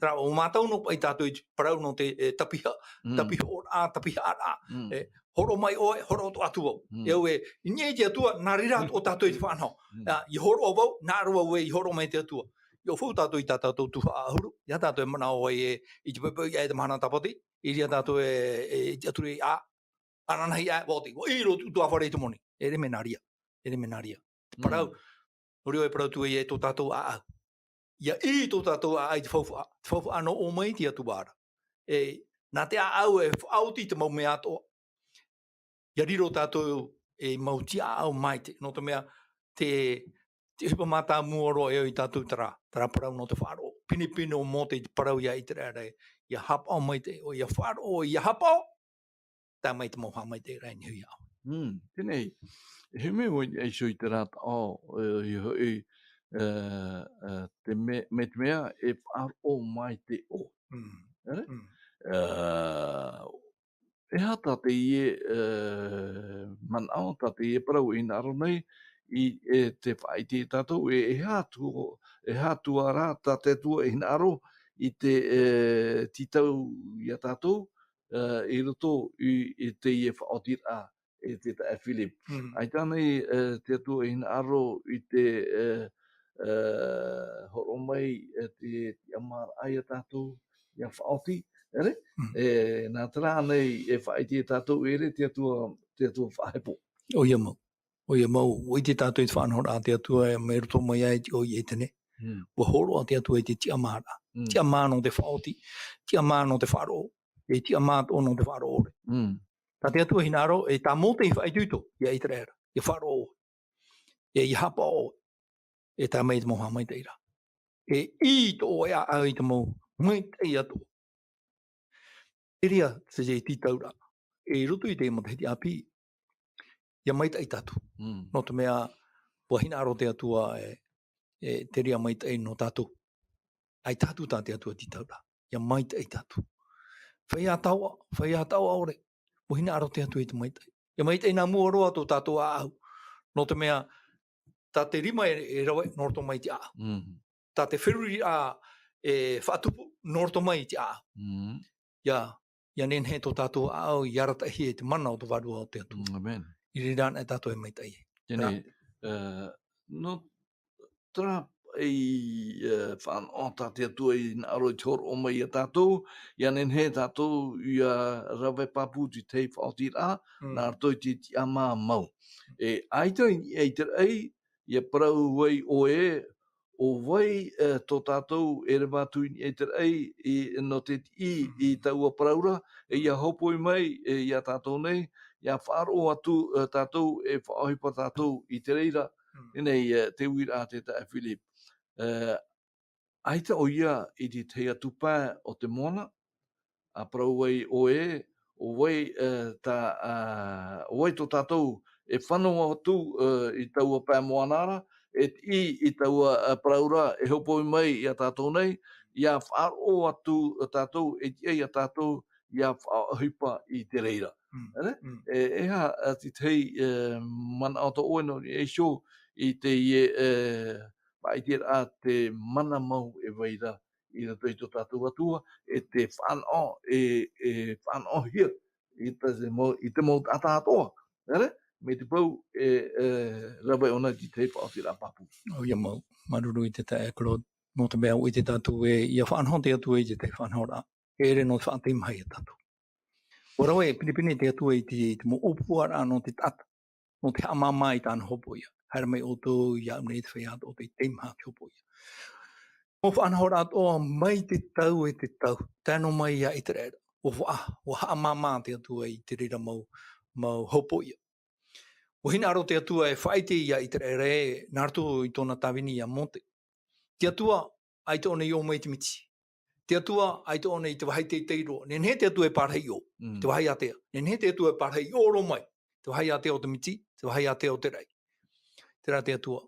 Terā, ʻo mātau noa paʻi tātou i te parau nō te, e, tapiha, Mm. tapihoʻoraʻa, tapihaʻaraʻa. Mm. E, hōroʻa mai ʻoe, hōroʻa atu vau. Mm. E au ē, i niʻa i te Atua, nā reira atoʻa tātou i te faʻanaho. Mm. Ā, ʻia hōroʻa vau, nā reira vau ē, ʻia hōroʻa mai te Atua. ʻIa ʻōfau tātou i tā tātou tuhaʻa ʻahuru, ʻia tātou e manaʻo ai ē, i te poʻipoʻi i te mahana tāpati, i reira tātou e, e, i te ʻaturi ā, ananahi ā, vau te, ʻua ʻī roa atu ʻoutou ʻa fare i te moni. E ʻere mea nā reira, e ʻere mea nā reira. Te parau, Mm. nō reira e parau atu ai ē tō tātou ʻāʻau. ʻIa ʻī tō tātou ʻāʻau i te faufaʻa, te faufaʻa nō ʻō mai te Atua ra. E, nā te ʻāʻau e faʻaoti i te mau mea atoʻa. ʻIa riro tātou ei mau tiʻaʻau maitaʻi, nō te mea, te, te ʻohipa mātāmua roa e au ia tātou terā, terā parau nō te faʻaroʻo. Pinepine ʻo Mōte i te parau ia ʻĪteraʻera, ʻia haʻapaʻo maitaʻi ʻoe, ʻia faʻaroʻo, ʻia haʻapaʻo, tae mai te mau haʻamaitaʻiraʻa i niʻa iho iāʻu. Mm, teie nei, e hē mea ʻoe i ʻai iho i terā taʻo, e, i hoʻi, e, e, te me-, mai te mea, e faʻaroʻo maitaʻi ʻoe. Mm. ʻEre? Mm. E, e aha tā teie, e, manaʻo, tā teie parau e hinaʻaro nei, i, e te faʻaʻite ia tātou, e, e aha atu, e aha atu ā rā tā te Atua e hinaʻaro i te, e, tītau ia tātou, e, i roto i, i teie faʻaotiraʻa, e te taeaʻe Philip. Mm. ʻAita nei, e, te Atua e hinaʻaro i te, e, e, hōroʻa mai, e te tiʻamāraʻa ia tātou, ʻia faʻaoti, ʻere? Mm. E, nā terā nei e faʻaʻite ia tātou, ʻeʻere te Atua, te Atua faʻahepo. ʻOia mau. ʻOia mau, ʻua ʻite tātou i te faʻanahoraʻa a te Atua, e, mai roto mai ai i te ʻō i ʻEtene. Mm. ʻUa hōroʻa te Atua i te tiʻamāraʻa. Mm. Tiʻamā nō te faʻaoti, tiʻamā nō te faʻaroʻo, e tiʻamā atoʻa nō te faʻaroʻo ʻore. Mm. Tā te Atua e hinaʻaro, e tā Mōte i faʻaitoito ia ʻĪteraʻera, ʻia faʻaroʻo ʻoe. E ʻia haʻapaʻo ʻoe. E tae mai i te mau haʻamaitaʻiraʻa. E ʻī tō ʻoe ʻāʻau i te mau maitaʻi atoʻa. Terā te tītauraʻa. E i roto i te matahiti ʻāpī, ʻia maitaʻi tātou. Mm. Nō te mea, ʻua hinaʻaro te Atua e, e terā maitaʻi nō tātou. ʻAita atu tā te Atua tītauraʻa. ʻIa maitaʻi tātou. Feiā taoʻa, feiā taoʻa ʻore. ʻUa hinaʻaro te Atua i te maitaʻi. ʻIa maitaʻi nā mua roa tō tātou ʻāʻau. Nō te mea, tā te rima e, e rave, nō roto mai te ʻāʻau. Mm. Tā te feruriraʻa e faʻatupu, nō roto mai te ʻāʻau. Mm. ʻIa, ʻia nehenehe tō tātou ʻāʻau, ʻia arataʻihia i te mana o te Vārua o te Atua. Mm, amen. i reira ana e tātou e maitaʻi. Tēnei, uh, no, Tara, ei, uh, fānaʻo tā te Atua i hinaʻaro i te hōroʻa mai i a tātou, ia nehenehe tātou ia rave pāpū i te faʻaotiraʻa, mm. nā roto i te tiʻamā mau. E, ʻaita i, i te raʻi, ia parau ai ʻoe, ʻo vai, uh, tō tātou e reva atu i te raʻi, i, no te tiʻi, i taua parau ra, e ia hopoi mai, e ia tātou nei, ia faʻaroʻo atu, uh, tātou, e faʻaʻohipa tātou i te reira, Mm. Tēnei, uh, te uiraʻa te taʻa Philip. Uh, ʻaita ʻo ia i te tahi atu pae o te moana, a parau ai ʻoe, ʻo vai, uh, tā, uh, ʻo vai tō tātou e fano atu, uh, i taua pae moana ra, e tiʻi i taua, uh, parau ra, e hopoi mai i a tātou nei, ia faʻaroʻo atu tātou, e tiʻa i a tātou, ia faʻaʻohipa i te reira. Mm. Ere? Mm. E, e aha, uh, te tahi, uh, manaʻo tō ʻoe nō niʻa iho i teie, uh, faʻaʻiteraʻa te mana mau e vai ra i roto i tō tātou Atua, e te fānaʻo, e, e fānaʻohia i te mau, i te mau taʻata atoʻa. Ere? Mai te peu, e, e, rave ʻōna i te faʻaotiraʻa pāpū. ʻOia mau, māuruuru i te taeaʻe Claude, nō te mea ʻua ʻite tātou ē, ia fānaʻo te Atua i te fānaʻoraʻa. E ʻere nō te faʻateimaha ia tātou. ʻUa rave pinepine te Atua i te, i te mau ʻōpuaraʻa nō te taʻata, nō te haʻamāmā i tāna hopoiʻa. Haere mai ʻoutou ia au nei te feiā atoʻa tei teimaha te hopoiʻa. Mau faʻanahoraʻa atoʻa mai te tau e te tau, tae noa mai ia Iteraera. ʻUa faʻa-, ʻua haʻamāmā te Atua i te reira mau, mau hopoiʻa. ʻUa hinaʻaro te Atua e faʻaʻite ia Iteraera ē, nā roto i tōna tāvini ia Mōte. Te Atua, ʻaita ʻōna i ʻō mai i te miti. Te Atua, ʻaita ʻōna i te vāhi teitei roa. Nehenehe te Atua e pārahi i ʻō, Mm. te vāhi ātea. Nehenehe te Atua e pārahi i ʻō roa mai, te vāhi ātea o te miti, te vāhi ātea o te raʻi. Terā te Atua.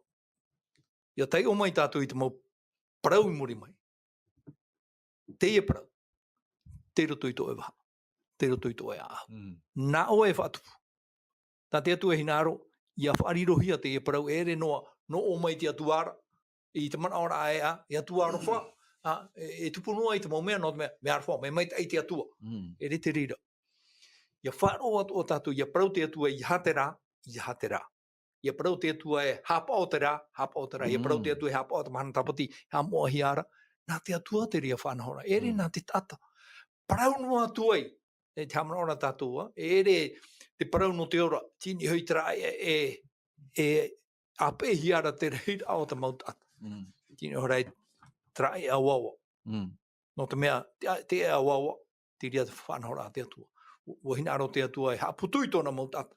Ia taiʻo mai tātou i te mau parau i muri mai. Teie parau. Tei roto i tō ʻoe vaha. Tei roto i tō ʻoe ʻāʻau. Mm. Nā ʻoe e faʻatupu. Tā te Atua e hinaʻaro, ia faʻarirohia teie parau, e ʻere noa, nō ʻō mai te Atua ra, i te manaʻoraʻa ē, ā, e Atua aroha, ā, e, e tupu noa i te mau mea, nō te mea, mea aroha, mea maitaʻi te Atua. Mm. E ʻere te reira. Ia faʻaroʻo atoʻa tātou, ia parau te Atua, ʻeiaha terā, ʻeiaha terā. Ia parau te Atua ē, haʻapaʻo terā, haʻapaʻo terā. Ia parau te Mm. Atua ē, haʻapaʻo te mahana tāpati, haʻamoʻahia ra. Nā te Atua te reira faʻanahoraʻa, e ʻere Mm. nā te taʻata. Parau noa atu ai, e te haʻamanaʻo ra tātou, ā, e ʻere te parau nō te ora, tini hoʻi terā e, e, e ʻāpeʻehia ra te rahiraʻa o te mau taʻata. Mm. Tini hoʻi terā e ʻaoaoa. Mm. Nō te mea, te, te ʻaoaoa, te reira te faʻanahoraʻa a te Atua. ʻUa, ʻua hinaʻaro te Atua e haʻaputu i tōna mau taʻata.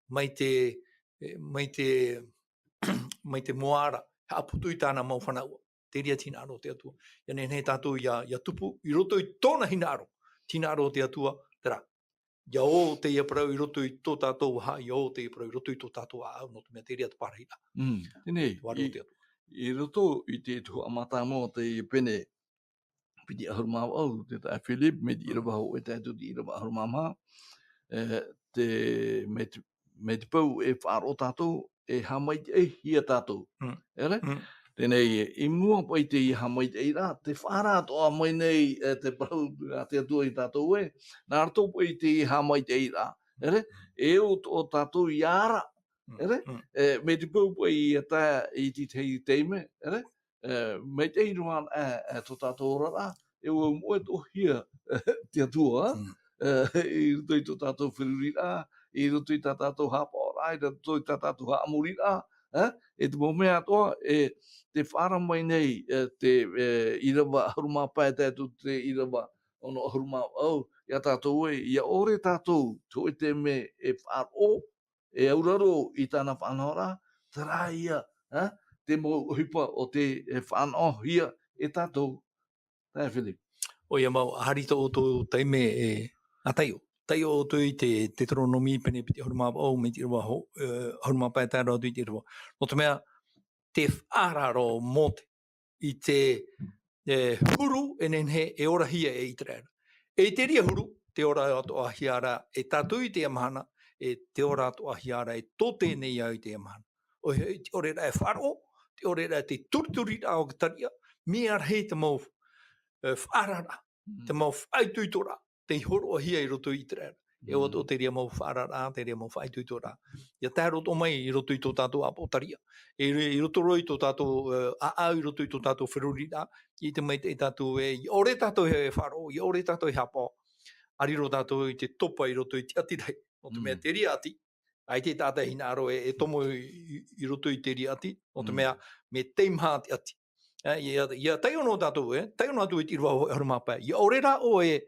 Mai te, e, mai te, mai te moa ra, haʻaputu i tāna mau fānaʻoraʻa. Te reira te hinaʻaro te Atua. Ia nehenehe tātou ia, ia tupu, i roto i tōna hinaʻaro. Te hinaʻaro te Atua, terā. Ia ʻō teie parau i roto i tō tātou vaha, ia ʻō teie parau i roto i tō tātou ʻāʻau, nō te mea te reira te pārahiraʻa. Mm. Tēnei, Te vārua i, te Atua. I roto i te tuhaʻa mātāmua o te pene, piti ʻahuru mā vaʻu, te taʻa Philip, mai te ʻīrava hōʻē tae atu i te ʻīrava ʻahuru mā maha, e, te, mai te, mai te peu e faʻaroʻo tātou, e haʻamaitaʻihia tātou. Mm. Ere? Mm. Tēnei, i mua paʻi i teie haʻamaitaʻiraʻa, te faʻaara atoʻa mai nei, e, te parau a te Atua ia tātou ē, nā roto paʻi i teie haʻamaitaʻiraʻa. Ere? E ʻo tō tātou ia ara. Mm. Ere? Mm. E, mai te peu paʻi ia tae i te tahi taime, ere? E, maitaʻi roa, e, e, tō tātou oraraʻa, e ʻua moʻe atoʻahia te Atua, Mm. e, i roto i tō tātou feruriraʻa, i roto i tā tātou haʻapaʻoraʻa, i roto i tā tātou haʻamoriraʻa, e, e te mau mea atoʻa, e, tē faʻaara mai nei, e, te, e, ʻīrava ʻahuru mā pae tae atu i te ʻīrava ono ʻahuru mā vaʻu, ia tātou ē, ia ʻore tātou, te hōʻē taime e faʻaroʻo, e auraro i tāna faʻanahoraʻa, terā ia, e, te mau ʻohipa o tē, e, faʻanahohia e tātou. Taeaʻe Philip. ʻOia mau, ʻa haere i tō ʻoutou taime, e, ʻa taiʻo. Taiʻo ʻoutou i te, Teuteronome pene piti ʻahuru mā vaʻu, mai te ʻīrava hō-, e, ʻahuru mā pae tae roa atu i te ʻīrava. Nō te mea, tē faʻaara ra ʻo Mōte i te, e, huru e nehenehe e orahia e Iteraera. E i te reira huru, tē ora atoʻahia ra e tātou i teie mahana, e tē ora atoʻahia ra e tō teie nei ao i teie mahana. ʻOia hoʻi, te ʻore ra e faʻaroʻo, te ʻore ra e tē turituri ra ʻo te tariʻa, mea rahi te mau, e, faʻaararaʻa, Mm. te mau faʻaitoitoraʻa, tei hōroʻahia i roto i Iteraera. E ʻo, ʻo te reira mau faʻaararaʻa, te reira mau faʻaitoitoraʻa. ʻIa tae roto mai i roto i tō tātou ʻāpoʻotaʻa. E i, i roto roa i tō tātou, eh, ʻāʻau, i roto i tō tātou feruriraʻa, ʻia ʻite maitaʻi tātou ē, ʻia ʻore tātou e faʻaroʻo, ʻia ʻore tātou e haʻapaʻo. ʻA riro tātou i te topa i roto i te ʻati rahi. Nō te mea te reira ʻati, ʻaita e taʻata e hinaʻaro e, e tomo i, i, i roto i te reira ʻati, nō te mea, mea teimaha te ʻati. Eh, ʻia, ʻia taiʻo noa tātou, eh, taiʻo noa tātou i te ʻīrava hōʻē ʻahuru mā pae. ʻIa ʻore rā ʻoe,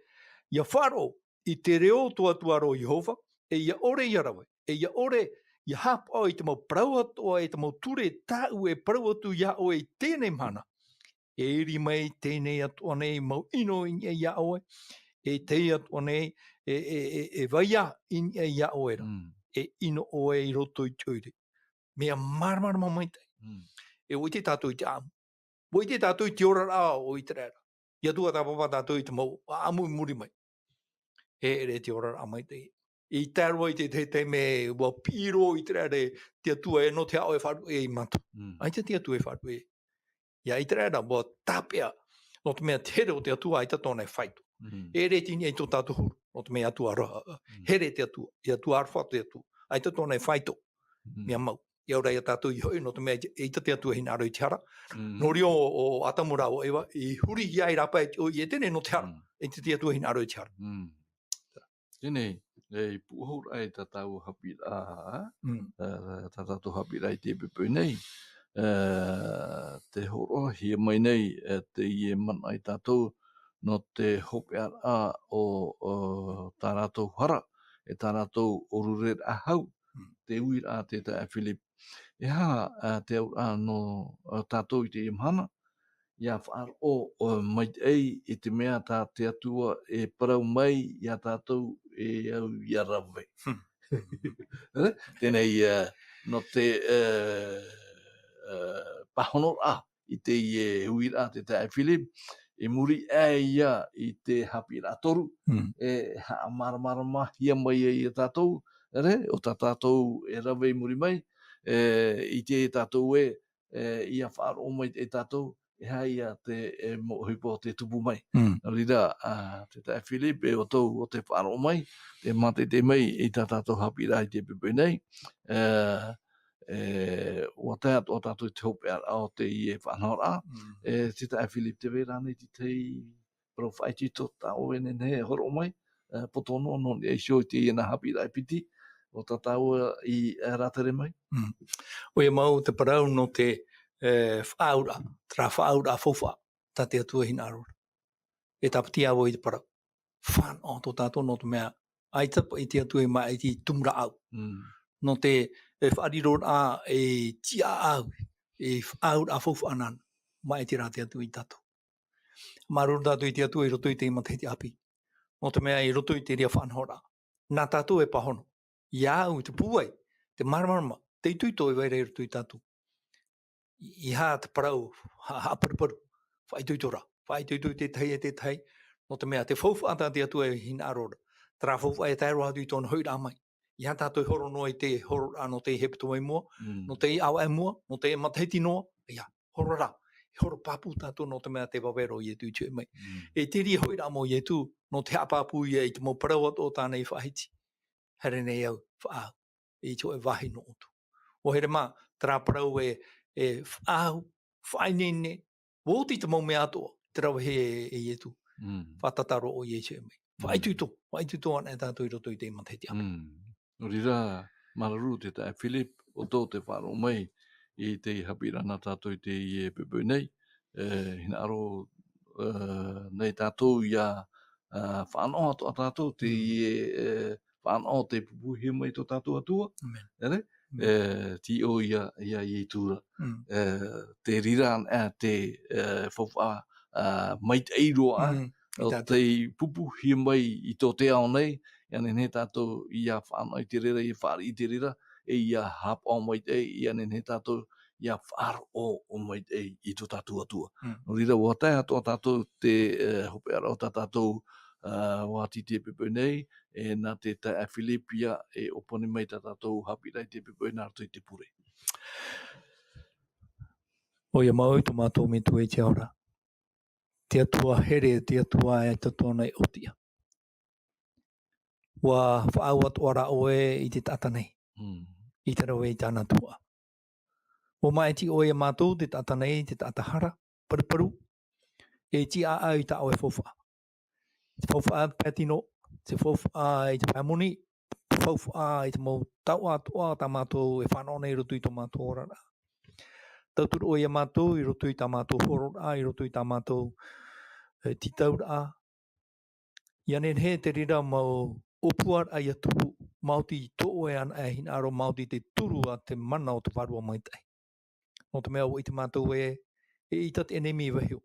ʻia faʻaroʻo i te reo o tō ʻAtua ra ʻo Iehova, e ʻia ʻore ʻia rave, e ʻia ʻore ʻia haʻapaʻo i te mau parau atoʻa, e te mau ture tāʻu e parau atu iā ʻoe i teie nei mahana. E iri mai teie nei atoʻa nei mau ʻino i niʻa iā ʻoe, e teie atoʻa nei, e, e, e, e vai ā i niʻa iā ʻoe ra. E ʻino ʻoe i roto i te ʻoire. Mea māramarama maitaʻi. E ʻua ʻite tātou i te ʻāʻamu. ʻUa ʻite tātou i te oraraʻa o ʻĪteraʻera. ʻIa tuatāpapa tātou i te mau ʻāʻamu i muri mai. E ʻere te oraraʻa maitaʻi. I tae roa i te, te, te mea ʻua piʻi roa ʻĪteraʻera i te Atua ē, nō te aha ʻoe e faʻaruʻe i mātou. ʻAita te Atua e faʻaruʻe. Ia ʻĪteraʻera, ʻua tāpeʻa. Nō te mea te here o te Atua, ʻaita tōna e faito. E ʻere i te niʻa i tō tātou huru, nō te mea Atua aroha. Here te Atua, e Atua aroha te Atua. ʻAita tōna e faito. Mea mau. ʻIa ora ia tātou i hoʻi, nō te mea ʻaita te Atua e hinaʻaro i te hara. Nō reira ʻo, ʻo Atamu rā ʻo Eva, i hurihia ai rāpae i te ʻō i ʻEtene nō te hara. ʻAita te Atua e hinaʻaro i te hara. Teie nei, e, i puʻohu ai tā tāua haʻapiʻiraʻa, e, tā tātou haʻapiʻiraʻa i teie poʻipoʻi nei. E, tē hōroʻahia mai nei, e, teie manaʻo ia tātou, nō te hopeʻaraʻa o, o tā rātou hara, e tā rātou ʻōrureraʻa hau, te uiraʻa a te taeaʻe Philip. E aha, e, te auraʻa nō, e, tātou i teie mahana, ʻia faʻaroʻo, e, maitaʻi i te mea tā te Atua e parau mai ia tātou e au ʻia rave. E, teie nei, e, nō te, e, e, pāhonoraʻa i teie uiraʻa a te taeaʻe Philip, i muri aʻe ia i te haʻapiʻiraʻa toru, e haʻamāramaramahia mai ai ia tātou, e, ʻo tā tātou e rave i muri mai, e, i te tātou ē, e, ʻia faʻaroʻo mai e tātou, e aha ia te, e, mau ʻohipa ʻo tē tupu mai. Nō reira, a, te taeaʻe Philip, e ʻoutou ʻo tē faʻaroʻo mai, tē mātaʻitaʻi mai i tā tātou haʻapiʻiraʻa i teie poʻipoʻi nei, e, e, ʻua tae atoʻa tātou i te hopeʻaraʻa o teie faʻanahoraʻa, e, te taeaʻe Philip, tē vai ra ānei te tahi parau faʻaitoito tā ʻoe e nehenehe e hōroʻa mai, e, poto noa nō niʻa iho i teie nā haʻapiʻiraʻa e piti, ʻo tā tāua i, e, rātere mai. ʻOia mau te parau nō te, e, faʻaauraʻa, terā faʻaauraʻa faufaʻa, tā te Atua e hinaʻaro ra. E tāpati ā vau i te parau. Fānaʻo tō tātou nō te mea, ʻaita paʻi te Atua e māʻiti i te tumu rāʻau. Nō te, e, faʻariroraʻa e tiʻaʻau, e faʻaauraʻa faufaʻa nāna, māʻiti rā te Atua ia tātou. Māuruuru tātou i te Atua i roto i te matahiti ʻāpī. Nō te mea i roto i te reira faʻanahoraʻa. Nā tātou e pāhono. Ia au, te pūai, te māramarama, te itoito e vai ra i roto ia tātou. I, i aha te parau, ha-, haʻaparuparu, faʻaitoito rā, faʻaitoito i te tahi e te tahi, nō te mea te faufaʻa tā te Atua e hinaʻaro ra. Terā faufaʻa e tae roa atu i tōna hoʻiraʻa mai. I aha tātou e horo noa i te hororaʻa nō te hepetoma i mua, nō te ʻāvaʻe i mua, nō te matahiti noa, ʻia, horo rā, e horo pāpū tātou nō te mea tē vave ra ʻo Ietu i te hoʻi mai. E te reira hoʻiraʻa mau Ietu, nō te haʻapāpū ia i te mau parau atoʻa tāna i faʻahiti. Haere nei au, faʻaau, i te hōʻē vāhi nō ʻoutou. ʻO here mā, terā parau e, e faʻaau, faʻaineine, ʻua oti te mau mea atoʻa, te rave e, e Ietu. Faʻatataro ʻo Ietu mai. Faʻaitoito, faʻaitoito ana e tātou i roto i te matahiti ʻāpī. Nō reira, māuruuru te taeaʻe Philip, ʻoutou tē faʻaroʻo mai i te haʻapiʻiraʻa nā tātou i teie poʻipoʻi nei, e, hinaʻaro, e, nei tātou ʻia, e, fānaʻo atoʻa tātou, teie, e, fānaʻo tē pupuhia mai tō tātou Atua. ʻĒmeni. E, e, tei ʻō ia, ia Ietu ra. E, te reira, e, te, e, faufaʻa, e, maitaʻi roa, e, tei pupuhia mai i tō te ao nei, ʻia nehenehe tātou ʻia fānaʻo i te reira, ʻia fāriʻi i te reira, e ʻia haʻapaʻo maitaʻi, ʻia nehenehe tātou ʻia faʻaroʻo maitaʻi i tō tātou Atua. Nō reira, ʻua tae atoʻa tātou te, e, hopeʻaraʻa o tā tātou, e, ʻua tītī i teie poʻipoʻi nei, e, nā te taeaʻe Philip ia e ʻōpani mai tā tātou haʻapiʻiraʻa i teie poʻipoʻi nā roto i te pure. ʻOia mau tō mātou Metua i te ao ra. Te Atua here, te Atua e te Atua nei ʻōtiʻa. Ua faʻaau atoʻa rā ʻoe i te taʻata nei, i te rave i tāna tuhaʻa. Ua māʻiti ʻoe iā mātou, te taʻata nei, te taʻata hara, paruparu, e tiʻaʻau i tā ʻoe faufaʻa. Te faufaʻa pae tino, te faufaʻa i te pae moni, faufaʻa i te mau taoʻa atoʻa tā mātou e fānaʻo nei i roto i tō mātou oraraʻa. Tauturu ʻoe iā mātou i roto i tā mātou hororaʻa, i roto i tā mātou, e, tītauraʻa. ʻIa nehenehe te reira mau ʻōpuaraʻa ʻia tupu, maoti tō ʻoe anaʻe hinaʻaro, maoti te turu a te mana o te Vārua Maitaʻi. Nō te mea ʻua ʻite mātou ē, eʻita te ʻenemi i vaiho.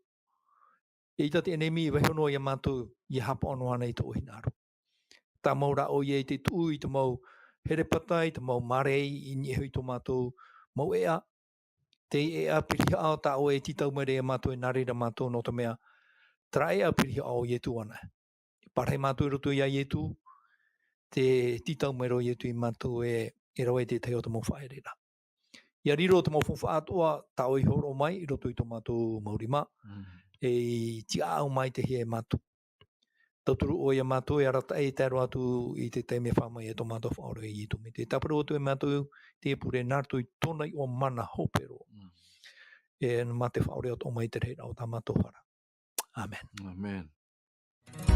ʻEita te ʻenemi i vaiho noa iā mātou, ʻia haʻapaʻo noa nei tō ʻoe hinaʻaro. Tāmau rā ʻoia i te tuʻu i te mau herepata, i te mau mārei i niʻa iho i tō mātou mau ʻēʻa. Te ʻēʻa pirihaʻa tā ʻoe e tītau mai ra iā mātou, e nā reira mātou, nō te mea, terā ʻēʻa pirihaʻa ʻo Ietu anaʻe. E parahi mātou i roto iā Ietu, te tītau mai ra ʻo Ietu iā mātou e, e rave i te tahi o te mau faʻaʻereraʻa. ʻIa riro te mau faufaʻa atoʻa tā ʻoe i hōroʻa mai i roto i tō mātou mau rima, e tiʻaʻau mai te hia e mātou. Tauturu ʻoe iā mātou e arataʻi e tae roa atu i te taime e fā mai ai tō mātou Faʻaora ʻo Ietu Metia. Tāparu atu e mātou te pure nā roto i tōna iʻoa mana hope roa. E mā te faʻaʻore atoʻa mai te rahiraʻa o tā mātou hara. ʻĀmene. ʻĀmene.